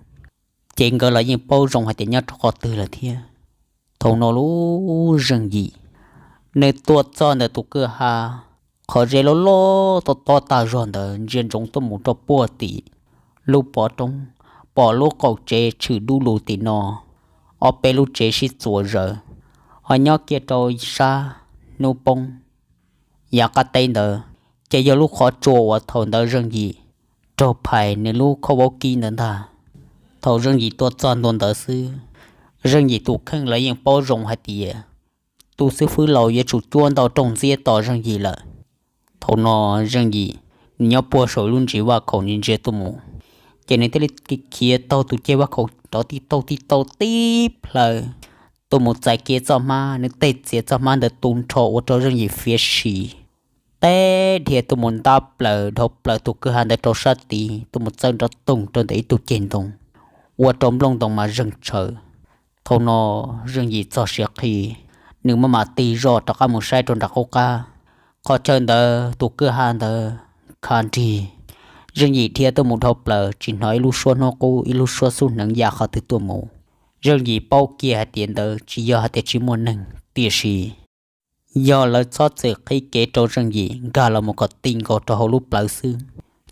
Ces nkawd los yeej paub zoo hais tias nyob rau qhov twg lawm thiab. Thaum no lub Zeej Yim, nws tuaj txog ntawm tus kwj ha, qhov zeb loj loj tob tob tag zog ntawd ntsia ntsoov tuaj mus rau puag tim lub pov roob, pom lub qaum tsev tshwm dub lug tim no, ob peb lub tsev sib txuas zaws, ho nyob kiag rau sab hnub poob yav qab teb ntawd, ces yog lub qhov tsua uas thaum ntawd Zeej Yim raug phais nws lub khaub vaub kib ntawd ntag. Thaum Zeej Yim tuaj txog ntua ntawd xwb, Zeej Yim tus kheej lawv yeej paub zoo hais tias tus xib fwb laus yuav tsum cuab ntau rooj ntxiab tos Zeej Yim lawm. Thaum no Zeej Yim nws nyob puag saum lub ntsis vaj khaum ntsia ntsia tuaj mus, ces nws thiaj li khiav taug tus ceg vaj khaum rov tib taug tib taug tib plhaw tuaj mus txais kiag txoj hmab, nws tej txiav txoj hmab ntawd tu nrho ua rau Zeej Yim fiav sim teb dhia tuaj mus ntab plaws dhau plaws tus kwj ha ntawd rau sab tid tuaj mus txawb nrov toog rau ntawm ib tug ceg ntoo, ua rau nplooj ntoo mas zeeg tshaws. Thaum no Zeej Yim txog siav qhi, nws maj mam tig zoj rov qab mus saib rau nram qub qab. Qhov chaw ntawd tus kwj ha ntawd kha nrig, Zeej Yim dhia tuaj mus dhau plaws tsis hnov ib lub suab hnub qub ib lub suab xub hneev ya qhov twg tuaj mus. Zeej Yim paub kiag hais tias ntawd tsis yog hais tias tsis muaj neeg, tiam sis yog lawv txhob txwm qhib kev rau Zeej Yim nkag los mus kom ti nkaus rau hauv lub plawv xwb.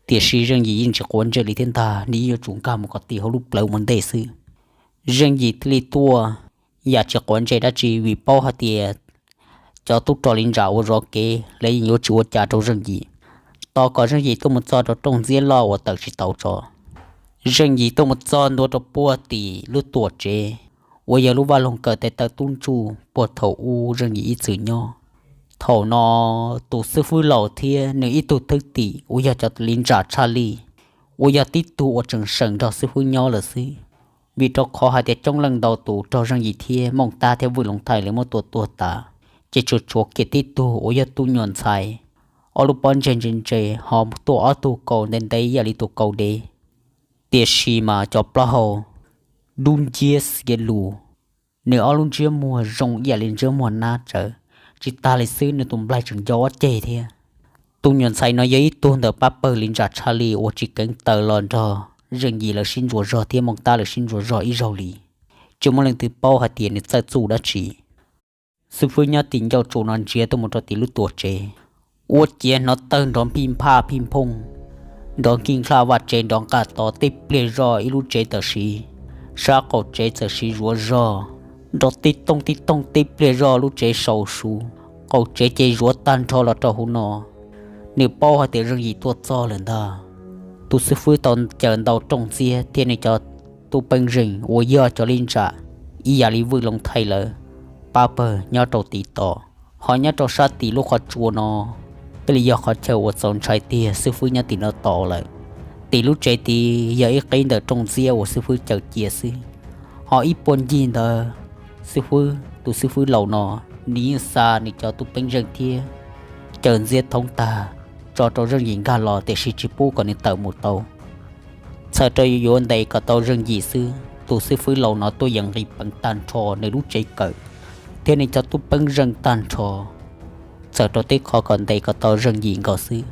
Tiam sis Zeej Yim yeej tsis quav ntsej li thiab ntag, nws yeej yuav tsum nkag mus kom ti hauv lub plawv ua ntej xwb. Zeej Yim thiaj li tuaj yam tsis quav ntsej dab tsi vim paub hais tias cov tub rog li ntsam uas zov kev lawv yeej yuav tsis ua cas rau Zeej Yim. Tos kom Zeej Yim tuaj mus txog rau rooj ntxiab loj uas tawm tsis tau tso, Zeej Yim tuaj mus txog ntua rau puag tim lub tuam tsev uas yog lub vaj loog kawm tes taw tub ntsuj puag thaum ub Zeej Yim ib txwm nyob. Thaum no tus xib fwb laus thiab nws ib tug thwj tim uas yog cov li ntsam tshaj lij, uas yog tib tug uas tseem seem nrog xib fwb nyob lawm xwb. Vim rau qhov hais tias coob leej ntau tus raug Zeej Yim thiab Mooj Tab thiab Vwj Loov Thaij lawv muab tua tuag tas, ces tsuas tshuav kiag tib tug uas yog tub nyuam ntxhais, ob lub pob ntseg ntse ntse ho tuaj ob tug kaus ntev ntev ib yam li tus kaus dev. Tiam sis mas cov plaub hau dub nciab xiav lus, nws ob lub ntsiab muag zoo ib yam li ntsiab muag nab tsawv, tsis tas li xwb nws tus nplaig tseem nco ob ceg thiab. Tus nyuam ntxhais no yog ib tug ntawm pab pawg li ntsam tshaj lij uas tsis keev taws los nrog Zeej Yim lawv sib ntsuas zog thiab Mooj Tab lawv sib ntsuas zog ib zaug li. Tsis muaj leej twg paub hais tias nws txawj txuj dab tsi. Xib fwb nyob tim ncauj tsu no ntsia tuaj mus rau tim lub tuam tsev, ua ciav hnov tawg nrov nphij nphaj nphij nphooj, nrov nkij nklaj vaj tsev nrov nqaj tod tib pliag zoj ib lub tsev txawm siv, sab qaum tsev txawm siv zuav zog, nrov tib tooj tib tooj tib pliag zoj lub tsev sau su, qaum tsev ces zuav tag nrho los rau hauv no. Nws paub hais tias Zeej Yim tuaj txog lawm ntag. Tus xib fwb tau caws ntau rooj ntxiab thiab nws cov tub peeb zeej uas yog cov li ntsam ib yam li Vwj Loov Thaij lawv pab pawg nyob rau tim tod, ho nyob rau sab tim lub qhov tsua no thiaj li yog qhov chaw uas txaus ntshai tiag xib fwb nyob tim no tos lawm. Tim lub tsev tid yog ib qib ntawm rooj ntxiab uas xib fwb caws cia xwb, ho ib puag ncig ntawd xib fwb, tus xib fwb laus no, nws yeej xa nws cov tub peeb zeej thiab caws ntxiab thoob tag tso rau Zeej Yim nkag los tiam sis tsis pub kom nws tawm mus tau. Txhawm rau yuav ntes kom tau Zeej Yim xwb, tus xib fwb laus no tuaj yeem nqis peev tag nrho nws lub tsev kawm thiab nws cov tub peeb zeej tag nrho, txawm rau tej qho kom ntes kom tau Zeej Yim nkaus xwb.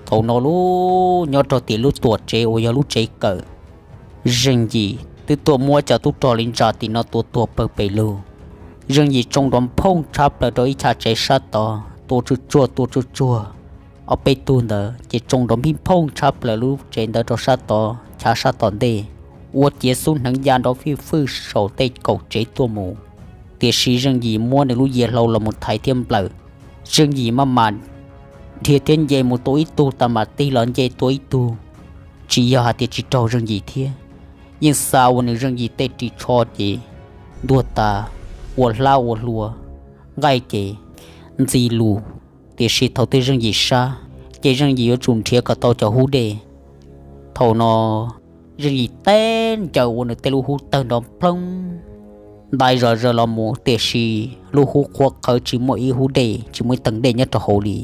Thaum no lub nyob rau tim lub tuam tsev uas yog lub tsev kawm, Zeej Yim twb tuaj muab cov tub rog li ntsa tim no tua tuag pawg pes lug. Zeej Yim tsoo nrov phooj tshab plaws rau ib chav tsev sab tod, tua tsuj tsuag tua tsuj tsuag ob peb tug ntawd ces tsoo nrov npij phooj tshab plaws lub tsev ntawd rau sab tod, chav sab tom ntej, ua ciav xub hneev ya nrov fij fwj saum tej kaum tsev tuaj mus. Tiam sis Zeej Yim muab nws lub yias hlau los mus thaiv thiab nplawm. Zeej Yim maj mam dhia thiab nce mus tua ib tug tas mam tig los nce tua ib tug, tsis yog hais tias tsis raug Zeej Yim thiab, yeej xa ua nws Zeej Yim tej ris tsho ces ntuag tas, ua hlab ua hlua, nqaij ces ntxi lus. Tiam sis thaum twg Zeej Yim sab, ces Zeej Yim yuav tsum nrhiav kom tau cov hub dej. Thaum no Zeej Yim teb ncaws ua nws tej lub hub tawg nrov nploog ntais zom zaws los mus, tiam sis lub hub qhuav qhawv tsis muaj ib hub dej, tsis muaj ib teev dej nyob rau hauv li.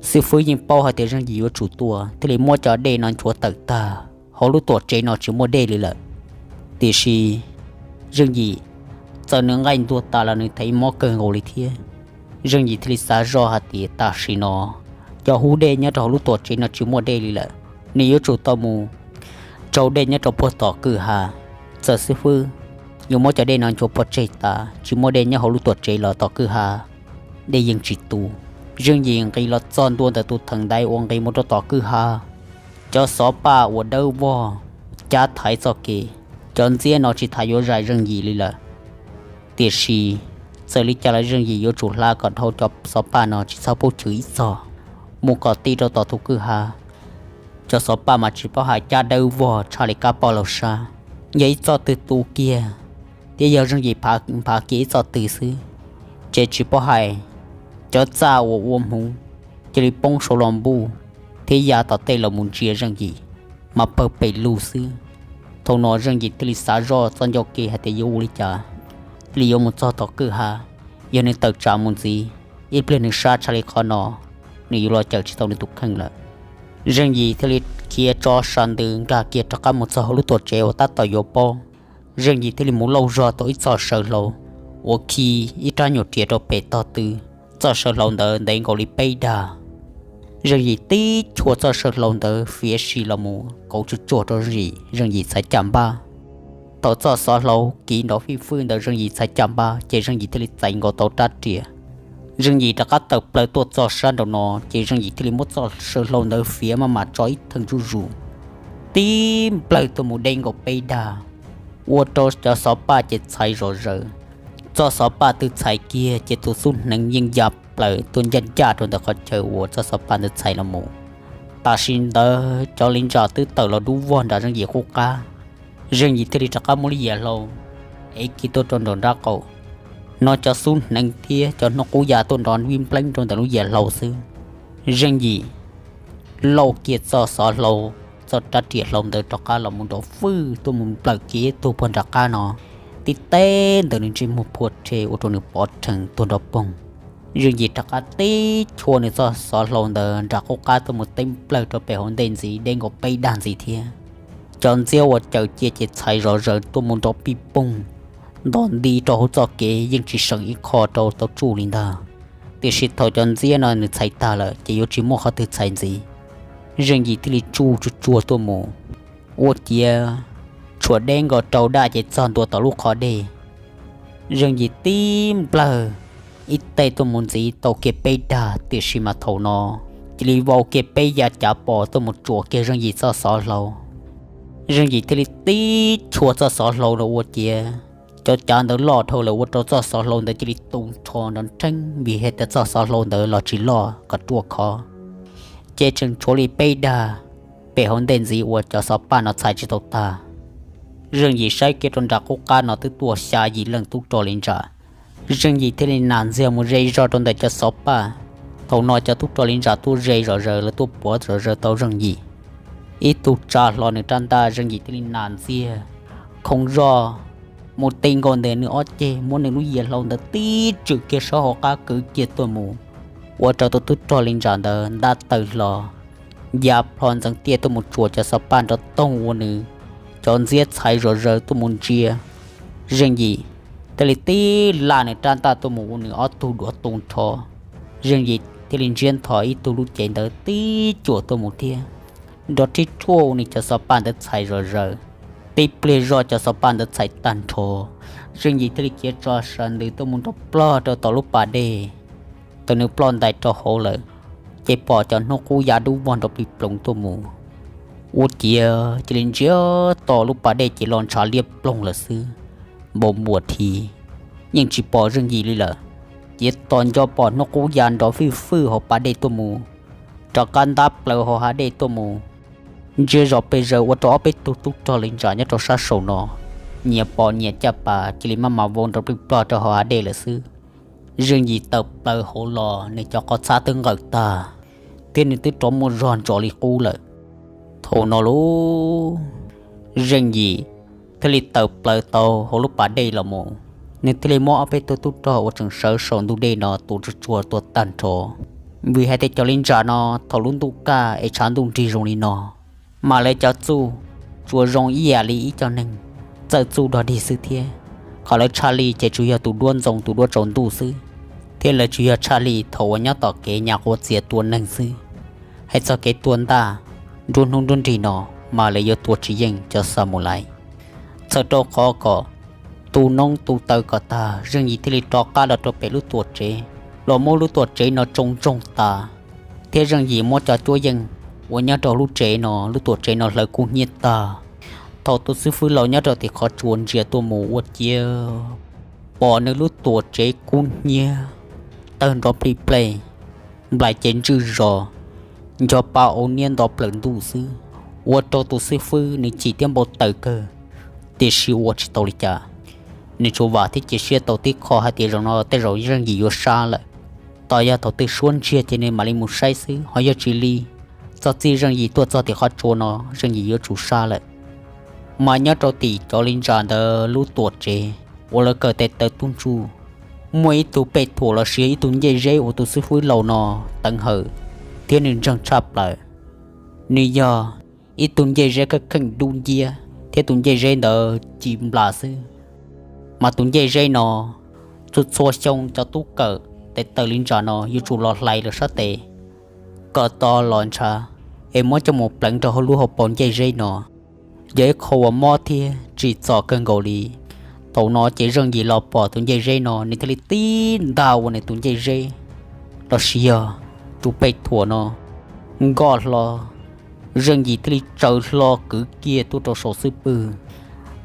Xib fwb yeej paub hais tias Zeej Yim yuav tsum tuaj, thiaj li muab cov dej no nchuav tawm tag, hauv lub tuam tsev no tsis muaj dej li lawm. Tiam sis Zeej Yim, txawm nws nqaij ntuag tas los nws thaiv mob kawg nkaus li thiab. Zeej Yim thiaj li xav zoj hais tias tam sim no cov hub dej nyob rau hauv lub tuam tsev no tsis muaj dej li lawm, nws yuav tsum tau mus rau dej nyob rau puag tom kwj ha. Txawm xib fwb yuav muab cov dej no nchuav pov tseg tas, tsis muaj dej nyob hauv lub tuam tsev los tom kwj ha dej yeej tsis tu. Zeej Yim nqis los txog ntua ntawm tus theem ntaiv uas nqis mus rau tom kwj ha, cov xov paj uas dawb vog cab thaiv txoj kev. Cov ntxiab no tsis tas yuav zais Zeej Yim li lawm. Tiam sis txawm li cas los Zeej Yim yuav tsum hla kom dhau cov xov paj no tsis txhob pub chwv ib txog, mus kom ti rau tom tus kwj ha. Cov xov paj mas tsis paub hais cab dawb vog tshaj li kab poj laug sab, yog ib txoj twg tu kiag, thiab yog Zeej Yim phav kiag ib txoj twg xwb, ces tsis paub hais cov txaj uas ua hmuv cia li poob saud los npuj thiab ya tom tej los mus ntsia Zeej Yim mas pawg pes lug xwb. Thaum no Zeej Yim thiaj li xav zoj txoj ncauj ke hais tias yuav ua li cas thiaj li yuav mus txog tom kwj ha. Yog nws tawm tsam mus ntxiv, ib pliag nws sab tshaj li qhov no, nws yuav los cawm tsis tau nws tus kheej lawm. Zeej Yim thiaj li khiav tso sas ntws nkag kiag rov qab mus txog hauv lub tuam tsev uas tab tom yuav pob. Zeej Yim thiaj li mus lauj zog tau ib txoj saw hlau uas khi ib rab nyuam riam rau pem tog tw. Txoj saw hlau ntawd ntev nkaus li peb dag. Zeej Yim tib chua txoj saw hlau ntawd fiav si los mus kauv tsuj tsuag rau Zeej Yim, Zeej Yim txhais caj npab. Thaum txoj xov hlau kiv nrov fij fwj ntawd Zeej Yim txhais caj npab ces Zeej Yim thiaj li txais nkaus tau rab riam. Zeej Yim rov qab tawm plaws tuaj txog sab nraum no ces Zeej Yim thiaj li muab txoj saw hlau ntawd fiav maj mam tso ib theem zuj zus, tib nplawg tuaj mus deb nkaus peb dag, ua rau cov xov paj ces txhais zom zaws. Txoj xov paj twb txhais kiag ces tus xub hneev yeej ya plaws tuaj ncaj ncaj rau ntawm qhov chaw uas txoj xov paj ntawd txhais los mus. Tam sim ntawd cov li ntsa twb tawm los dub vog nram Zeej Yim qub qab. Zeej Yim thiaj li rov qab muab lub yias hlau ev kiag tuaj rau nraum nrab qaum. No cov xub hneev thiab cov hnub qub ya tuaj nrov vij npleeb rau ntawm lub yias hlau xwb. Zeej Yim lauj kiag txoj xov hlau, txoj rab riam hlau ntawd rov qab los mus nrov fwj tuaj mus nplawm kiag ib tug puag nram qab no, tib teb ntawm nws ntsej muag phua rhe ua rau nws pov rhees tuag nrov poog. Zeej Yim rov qab tib chua nws txoj xov hlau ntawd nram qub qab tuaj mus teb nplawg rau pem hauv ntej ntxiv deb nkaus peb dag ntxiv thiab. Cov ntxiab uas cawm cia ces txhais zom zaws tuaj mus nrov pij poog nto nti rau hauv txoj kev yeej tsis seem ib qho rau tau tsuj li ntag. Tiam sis thaum cov ntxiab no nws txhais tag lawm ces yuav tsis muaj qhov twg txhais ntxiv. Zeej Yim thiaj li tsuj tsuj tsuag tuaj mus, ua ciav tshuam deb nkaus rau daj ces txog ntua tom lub qhov dej. Zeej Yim tib nplawg ib teg tuaj mus ntxiv tau kiag peb dag, tiam sis mas thaum no cia li vau kiag peb yav cav pos tuaj mus tsuam kiag Zeej Yim txoj xov hlau. Zeej Yim thiaj li tib chua txoj xov hlau los ua ciav cov cav ntawd loj dhau lawm ua rau txoj xov hlau ntawd cia li tu nrho nrov nrheeb vim hais tias txoj xov hlau ntawd los tsis loj kom ruaj khov. Ces tseem tshuav li peb dag pem hauv ntej ntxiv uas cov xov paj no txhais tsis tau tag. Zeej Yim saib kiag rau nram qub qab no twb tuaj xya yim leej tub rog li ntsa. Zeej Yim thiaj li nas ntxiag mus ze zog rau ntawm cov xov paj. Thaum no cov tub rog li ntsa tuaj ze zom zaws, lawv tuaj puav zom zaws tau Zeej Yim. Ib tug tsa hlo nws rab ntaj, Zeej Yim thiaj li nas ntxiag khoo zog mus ti nkaus ntawm nws ob ceg, muab nws lub yias hlau ntawd tib tswm kiag sab hauv qab kwv kiag tuaj mus, ua rau tus tub rog li ntsa ntawd ntab taw hlo, ya plho ntxeev tiaj tuaj mus tsuas cov xov paj nrov toog ua nws cov ntxhiab txhais zom zaws tuaj mus ntsia. Zeej Yim thiaj li tib laj nws rab ntaj tuaj mus ua nws ob tug duav tu nrho. Zeej Yim thiaj li ntsiab ntho ib tug lub cev ntawd tib cuam tuaj mus thiab, nrov rhib rhuaj ua nws cov xov paj ntawd txhais zom zaws. Tib pliag zoj cov xov paj ntawd txhais tag nrho, Zeej Yim thiaj li khiav tso sas ntws tuaj mus nrov plog rau tom lub pas dej. Thaum nws ploj ntais rau hauv lawm, ces pom cov hnub qub ya dub vog nrov plig ploog tuaj mus. Ua ciav cia li ntsiab to lub pas dej ces los ntshav liab ploog lawm xwb, npau npuas thiab, yeej tsis pom Zeej Yim li lawm. Ciav tos nco pom hnub qub ya nrov fwj fwj hauv pas dej tuaj mus, rov qab ntab plaws hauv hav dej tuaj mus. Ntsia zom pes zaws ua rau ob peb tug tub rog li ntsa nyob rau sab saum no nyias pom nyias caj pas cia li maj mam vau nrov plig plog rau hauv hav dej lawm xwb. Zeej Yim tawm plaws hauv los nws cov qhov txhab twb nqawm tag, thiab nws twb rov muaj zog ntsos li qub lawm. Thaum no lauj, Zeej Yim thiaj li tawm plaws tau hauv lub pas dej los mus. Nws thiaj li muab ob peb tug tub rog uas tseem sawv saum ntug dej no tua tsuag tsuag tuag tag nrho. Vim hais tias cov li ntsa no thaum lub ntuj kaj es tshav ntuj nrig zoo li no, mas lawv cov txuj tsuas zoo ib yam li ib co neeg txawj txuj dog dig xwb thiab. Qhov lawv tshaj lij ces tsuas yog tus duab ntxoo tus duab tsaus ntuj xwb, thiab lawv tsuas yog tshaj lij thaum uas nyob tom kev nyas quav txias tua neeg xwb. Hais txog kev tua ntaj nruab hnub nruab nrig no, mas lawv yuav tua tsis yeej cov Xamulas. Txhawm rau qhov kom tu noob tu taw kom tag, Zeej Yim thiaj li rov qab los rau pem lub tuam tsev, los muab lub tuam tsev no tsoo ntsoog tas, thiab Zeej Yim muab cov cuab yeej uas nyob rau lub tsev no, lub tuam tsev no hlawv kub hnyiab tag. Thaum tus xib fwb laus nyob rau tim qhov tsua ntsia tuaj mus ua ciav pom nws lub tuam tsev kub hnyiab, tawg nrov plig plej, nplais ces ntswj zos, nco pa au niab nto plaws ntuj xwb, ua rau tus xib fwb nws chim thiab npau taws kawg, tiam sis ua tsis tau li cas. Nws tsuas vam thiab cia siab tau tib qho hais tias zaum no tej zaum Zeej Yim yuav sab lawm. Tos yog thaum twg suab ntsiag ces nws mam li mus saib xwb, ho yog tsis li, txog txij Zeej Yim tuaj txog tim qhov tsua no, Zeej Yim yuav tsum sab lawm. Mas nyob rau tim cov li ntsa ntawd lub tuam tsev uas lawv kawm tes taw tub ntsuj, muaj ib tug pej thuam los sis ib tug ncej zeb uas tus xib fwb laus no teev hawm, thiab nws ntseeg tshaj plaws. Nws yog ib tug ncej zeb kheej kheej dub nciab thiab tus ncej zeb ntawd ci nplas xwb. Mas tus ncej zeb no, txhua txhua xyoo cov tub kawm tes taw li ntsa no yuav tsum los hlais lawv sab tes kom to los ntshav, es muab coj mus pleev rau hauv lub hauv paus ncej zeb no. Yog ib qho uas mob thiab tsim txom kawg nkaus li. Thaum no ces Zeej Yim los pom tus ncej zeb no, nws thiaj li tib ntag ua nws tus ncej zeb los sis yog tus pej thuam no nkoj hlo. Zeej Yim thiaj li tsaws hlo kwv kiag tuaj rau saum xwb pwg.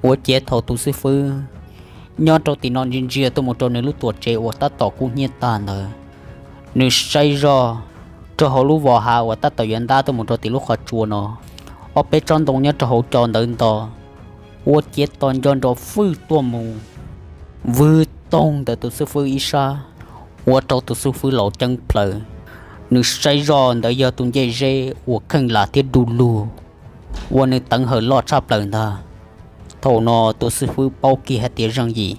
Ua ciav thaum tus xib fwb nyob rau tim no ntsia ntsia tuaj mus rau nws lub tuam tsev uas tab tom kub hnyiab tag ntawd, nws saib zoj rau hauv lub vos hav uas tab tom yuav ntab tuaj mus rau tim lub qhov tsua no, ob peb tsob ntoo nyob rau hauv co ntawd nto, ua ciav tos nco nrov fwj tuaj mus vwg toog ntawm tus xib fwb ib sab, ua rau tus xib fwb laus ceeb plaws. Nws saib zoj ntawd yog tus ncej zeb uas kheej lam thiab du lug uas nws teev hawm loj tshaj plaws ntag. Thaum no tus xib fwb paub kiag hais tias Zeej Yim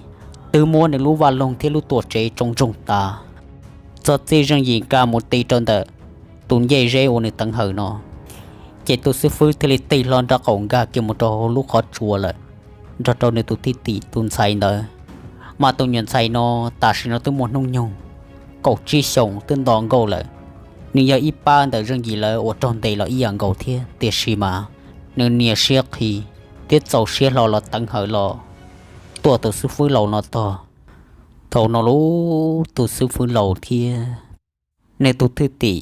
twb muab nws lub vaj loog thiab lub tuam tsev tsoo ntsoog tas. Txog txij Zeej Yim nkag mus ti rau ntawm tus ncej zeb uas nws teev hawm no, ces tus xib fwb thiaj li tig hlo nraub qaum nkag kiag mus rau hauv lub qhov tsua lawm, nrog rau nws tus thwj tim tus ntxhais ntawd. Mas tus nyuam ntxhais no tam sim no twb muaj hnub nyoog kaum tsib xyoos twb nto nkauj lawm. Nws yog ib pab ntawm Zeej Yim lawv uas raug ntes los ib yam nkaus thiab, tiam sis mas nws nias siab qhi thiab txaus siab hlo los teev hawm los tuaj tus xib fwb laus no tog. Thaum no lub tus xib fwb laus thiab nws tus thwj tim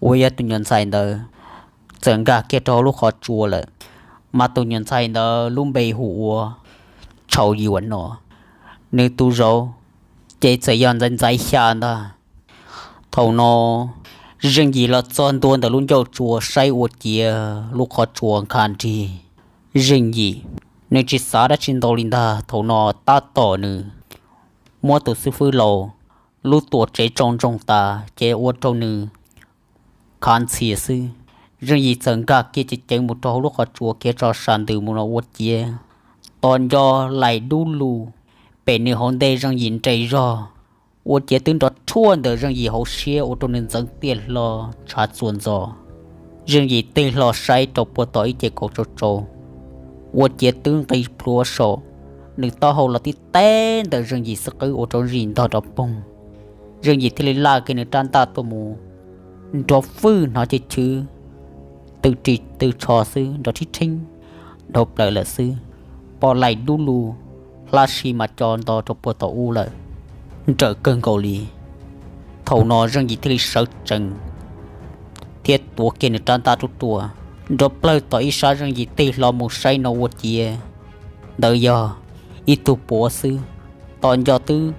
uas yog tus nyuam ntxhais ntawd txawm nkag kiag rau hauv lub qhov tsua lawm. Mas tus nyuam ntxhais ntawd lub npe hu ua Tshau Yuam no, nws tus zauv ces txawm yog ntxaiv ntxaiv xya ntag. Thaum no Zeej Yim los txog ntua ntawm lub ncauj tsua saib ua ciav lub qhov tsua nkha nrig. Zeej Yim nws tsis xav dab tsi ntau li ntag, thaum no tab tom nws muab tus xib fwb laus lub tuam tsev tsoo ntsoog tas ces ua rau nws khav ntxhias xwb. Zeej Yim txawm nkag kiag ceev ceev mus rau hauv lub qhov tsua khiav tso sas ntws mus no ua ciav tos nco laim dub lug pem nws hauv ntej Zeej Yim nres zog, ua ciav twb nrov rhuaj ntawm Zeej Yim hauv siab ua rau nws ntxeev tiaj hlo ntshav txuas ntxo. Zeej Yim tig hlo saib rau puag tom ib ce kaus tsau tsau, ua ciav twb nqis plhuav saum nws taub hau los tib teb ntawm Zeej Yim xwb qwb ua rau Zeej Yim ntog nrov poog. Zeej Yim thiaj li laj kiag nws rab ntaj tuaj mus nrov fwj hnov ceg chwv tw ris tw tsho xwb nrov rhib rheeb dhau plaws lawm xwb. Pom laim dub lug hlab si mas co nto rau puag tom ub lawm, nrawm kawg nkaus li. Thaum no Zeej Yim thiaj li sawv tsees thiab tuav kiag nws rab ntaj ruaj ruaj nrov plawg tom ib sab. Zeej Yim tig hlo mus saib no ua ciav ntawd yog ib tug puav xwb, tos nco twb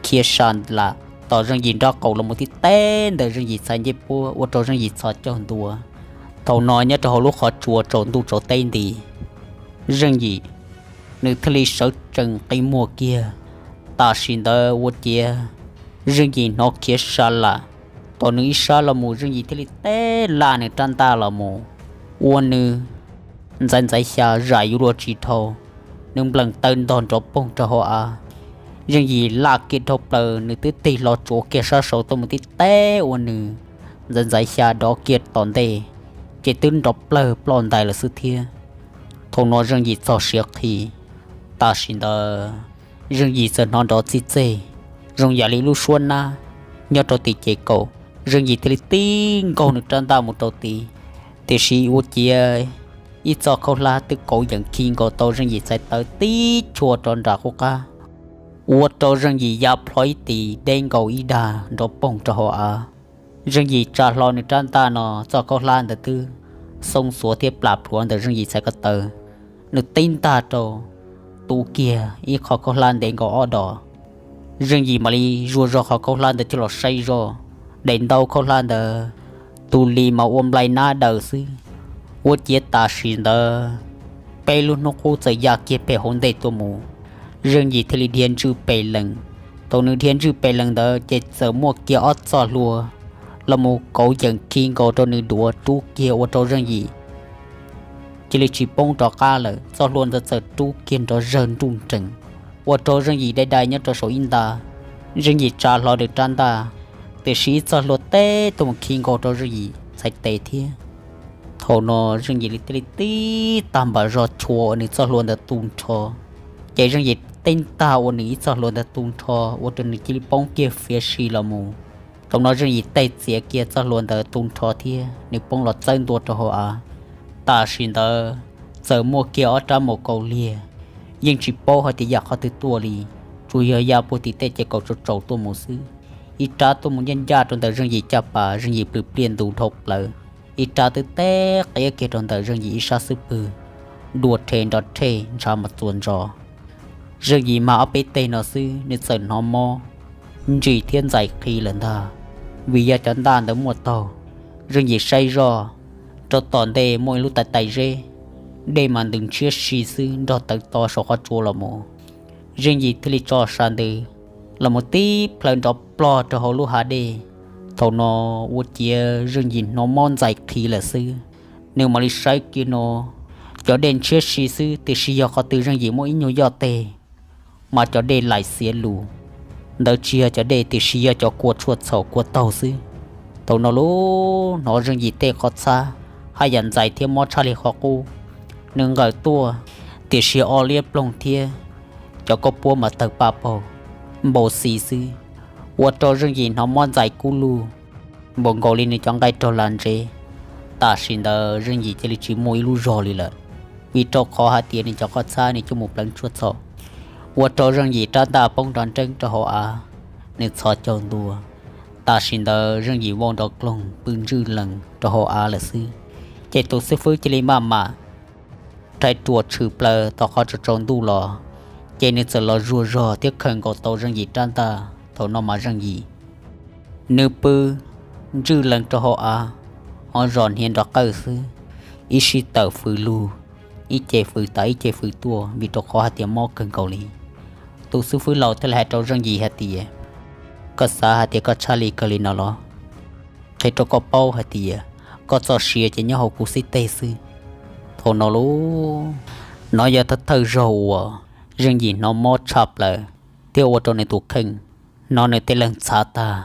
khiav sa lam tom Zeej Yim nraub qaum los mus tib teb ntawm Zeej Yim txhais ncej puab ua rau Zeej Yim txhos caug ntua. Thaum no nyob rau hauv lub qhov tsua tsaus ntuj tsaus teb nti, Zeej Yim nws thiaj li sawv tsees qi muag kiag. Tam sim ntawd ua ciav Zeej Yim hnov khiav sa lam tom nws ib sab los mus, Zeej Yim thiaj li teb laj nws rab ntaj los mus ua nws ntxaiv ntxaiv xya zam yuav luag tsis dhau, nws nplees taw ntog nrov poog rau hauv av. Zeej Yim laj kiag dhau plaws, nws twb tig hlo tsuav kiag sab saud tuaj mus tib teb ua nws ntxaiv ntxaiv xya dov kiag tom ntej, ces twb nrov plawg ploj ntais lawm xwb thiab. Thaum no Zeej Yim txog siav qhi. Tam sim ntawd Zeej Yim txawm hnov nrov txij txej zoo yam li lub suab nab nyob rau tim ces kaum. Zeej Yim thiaj li tib nkaug nws rab ntaj mus rau tid, tiam sis ua ciav ib txoj khaub hlab twb kauv yees khi nkaus tau Zeej Yim txhais taw tib chua rau nram qub qab, ua rau Zeej Yim ya plho ib tis deb nkaus ib dag nrov poog rau hauv av. Zeej Yim tsa hlo nws rab ntaj no txoj khaub hlab ntawd twb xoo xuav thiab plam plhuav ntawm Zeej Yim txhais ko taw, nws tib ntaj rau tu kiag ib qho khaub hlab ntev nkaus ob dos. Zeej Yim mam li zuas zog qhov khaub hlab ntawd coj los saib zoj, daim ntaub khaub hlab ntawd tus li mas ua nplai nab daws xwb. Ua ciav tam sim ntawd peb lub hnub qub txawm ya kiag pem hauv ntej tuaj mus, Zeej Yim thiaj li dhia ntswj pes lees. Thaum nws dhia ntswj pes lees ntawd ces txawm muaj kiag ob txoj hlua los mus kauv yees khi nkaus rau nws duav rub kiag ua rau Zeej Yim cia li tsis poob rov qab lawm. Txoj hlua ntawd txawm rub kiag nrov zawg nruj nrees ua rau Zeej Yim dai dai nyob rau saum ib nta. Zeej Yim tsa hlo nws rab ntaj, tiam sis ib txoj hlua teb tuaj mus khi nkaus rau Zeej Yim txhais tes thiab. Thaum no Zeej Yim li thiaj li tib tag npam zog chua ua nws txoj hlua ntawd tu nrho. Ces Zeej Yim tib tag ua nws ib txoj hlua ntawd tu nrho ua rau nws cia li poob kiag fiav si los mus. Thaum no Zeej Yim tej txiav kiag txoj hlua ntawd tu nrho thiab nws poob los txawb ntua rau hauv av. Tam sim ntawd txawm muaj kiag ob rab mus kaus liag, yeej tsis paub hais tias yam qhov twg tuaj li, tsuas yog ya puag tim tej ces kaus tsaus tsaus tuaj mus xwb. Ib rab tuaj mus ncaj ncaj rau ntawm Zeej Yim caj pas, Zeej Yim plws pliaj ntus dhau plaws. Ib rab twb teb qiab kiag rau ntawm Zeej Yim ib sab xub pwg, dua rhe nrov rhej ntshav mas txuas ntsos. Zeej Yim mag ob peb teg no xwb nws txawm hnov mob ntsim thiab ntxais qhi lawm ntag, vim yog cov ntaj ntawd muaj taug. Zeej Yim saib zoj rau tom ntej muaj ib lub tais tais zeb, dej mas ntws ntshiab si xwb nrog tawv to saum qhov tsua los mus. Zeej Yim thiaj li tso sa ntws los mus tib plhaw nrov plog rau hauv lub hav dej. Thaum no ua ciav Zeej Yim hnov mob ntxais qhi lawm xwb, nws mam li saib kiag no, cov dej ntshiab si xwb tiam sis yog qhov twg Zeej Yim muaj ib nyuag yoj teg mas cov dej laim xiav lus. Ntawd tsis yog cov dej tiam sis yog cov kua tshuaj txhaum kua taug xwb. Thaum no lub hnov Zeej Yim tej qhov txhab haj yam ntxais thiab mob tshaj li qhov qub. Nws nqawm tuaj tiam sis o liab ploog thiab cov kauj puab mas tawg paj paug npau xi xwb, ua rau Zeej Yim hnov mob ntxais kub lug npaum nkaus li nws cov nqaij raug la ntsev. Tam sim ntawd Zeej Yim cia li tsis muaj ib lub zog li lawm, vim rau qhov hais tias nws cov qhov txhab nws coj mus pleev tshuaj txhaum, ua rau Zeej Yim rab ntaj poob nrov nreeb rau hauv av, nws txhos caug ntua. Tam sim ntawd Zeej Yim vau nrov kloog pw ntswj lees rau hauv av lawm xwb. Ces tus xib fwb cia li maj mam rhais ruam tshwm plaws tom qhov tsaus tsaus ntuj los, ces nws txawm los zuag zog thiab khaws nkaus tau Zeej Yim rab ntaj. Thaum no mas Zeej Yim nws pw ntswj lees rau hauv av, ho zos hniav nrov qawj xwb, ib sij tawm fws lug, ib ce fws tas ib ce fws tuaj vim rau qhov hais tias mob kawg nkaus li. Tus xib fwb laus thiaj li hais rau Zeej Yim hais tias, koj xav hais tias koj tshaj li kawg li no los? Qhia rau koj paub hais tias koj txoj sia ces nyob hauv kuv xib teg xwb. Thaum no lub, no yog thawj thawj zaug uas Zeej Yim hnov mob tshaj plaws thiab ua rau nws tus kheej hnov nws tej leeg txhav tag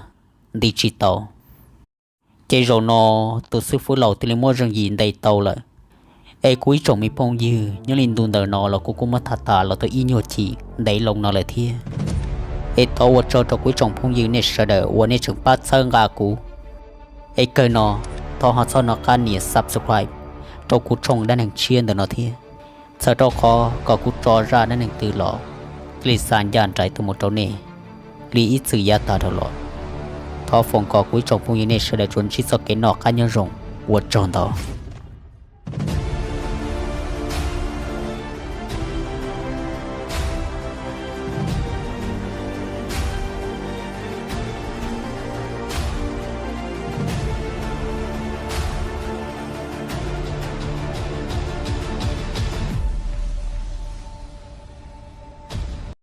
nti tsis tau. Ces zaum no tus xib fwb laus thiaj li muab Zeej Yim ntes tau lawm, Es kuv ib tsoom me phooj ywg, nyob li ntu ntawm no los kuv kuj muab tham tas los tau ib nyuag chim ntev loo no lawm thiab. Es thov ua tsaug rau kuv ib tsoom phooj ywg nej sawv daws uas nej tseem pab txhawb nqa kuv. Es kawg no, thov ho txhob hnov qab nias subscribe rau kuv tshooj dab neeg tshiab ntawm no thiab, txhawm rau qhov kom kuv tso zaj dab neeg twg los thiaj li xa ncaj nraim tuaj mus rau nej li ib txwm yav tag dhau los. Thov foom kom kuv ib tsoom phooj ywg nej sawv daws tsuas ntsib txoj kev noj qab nyob zoo, ua tsaug ntau.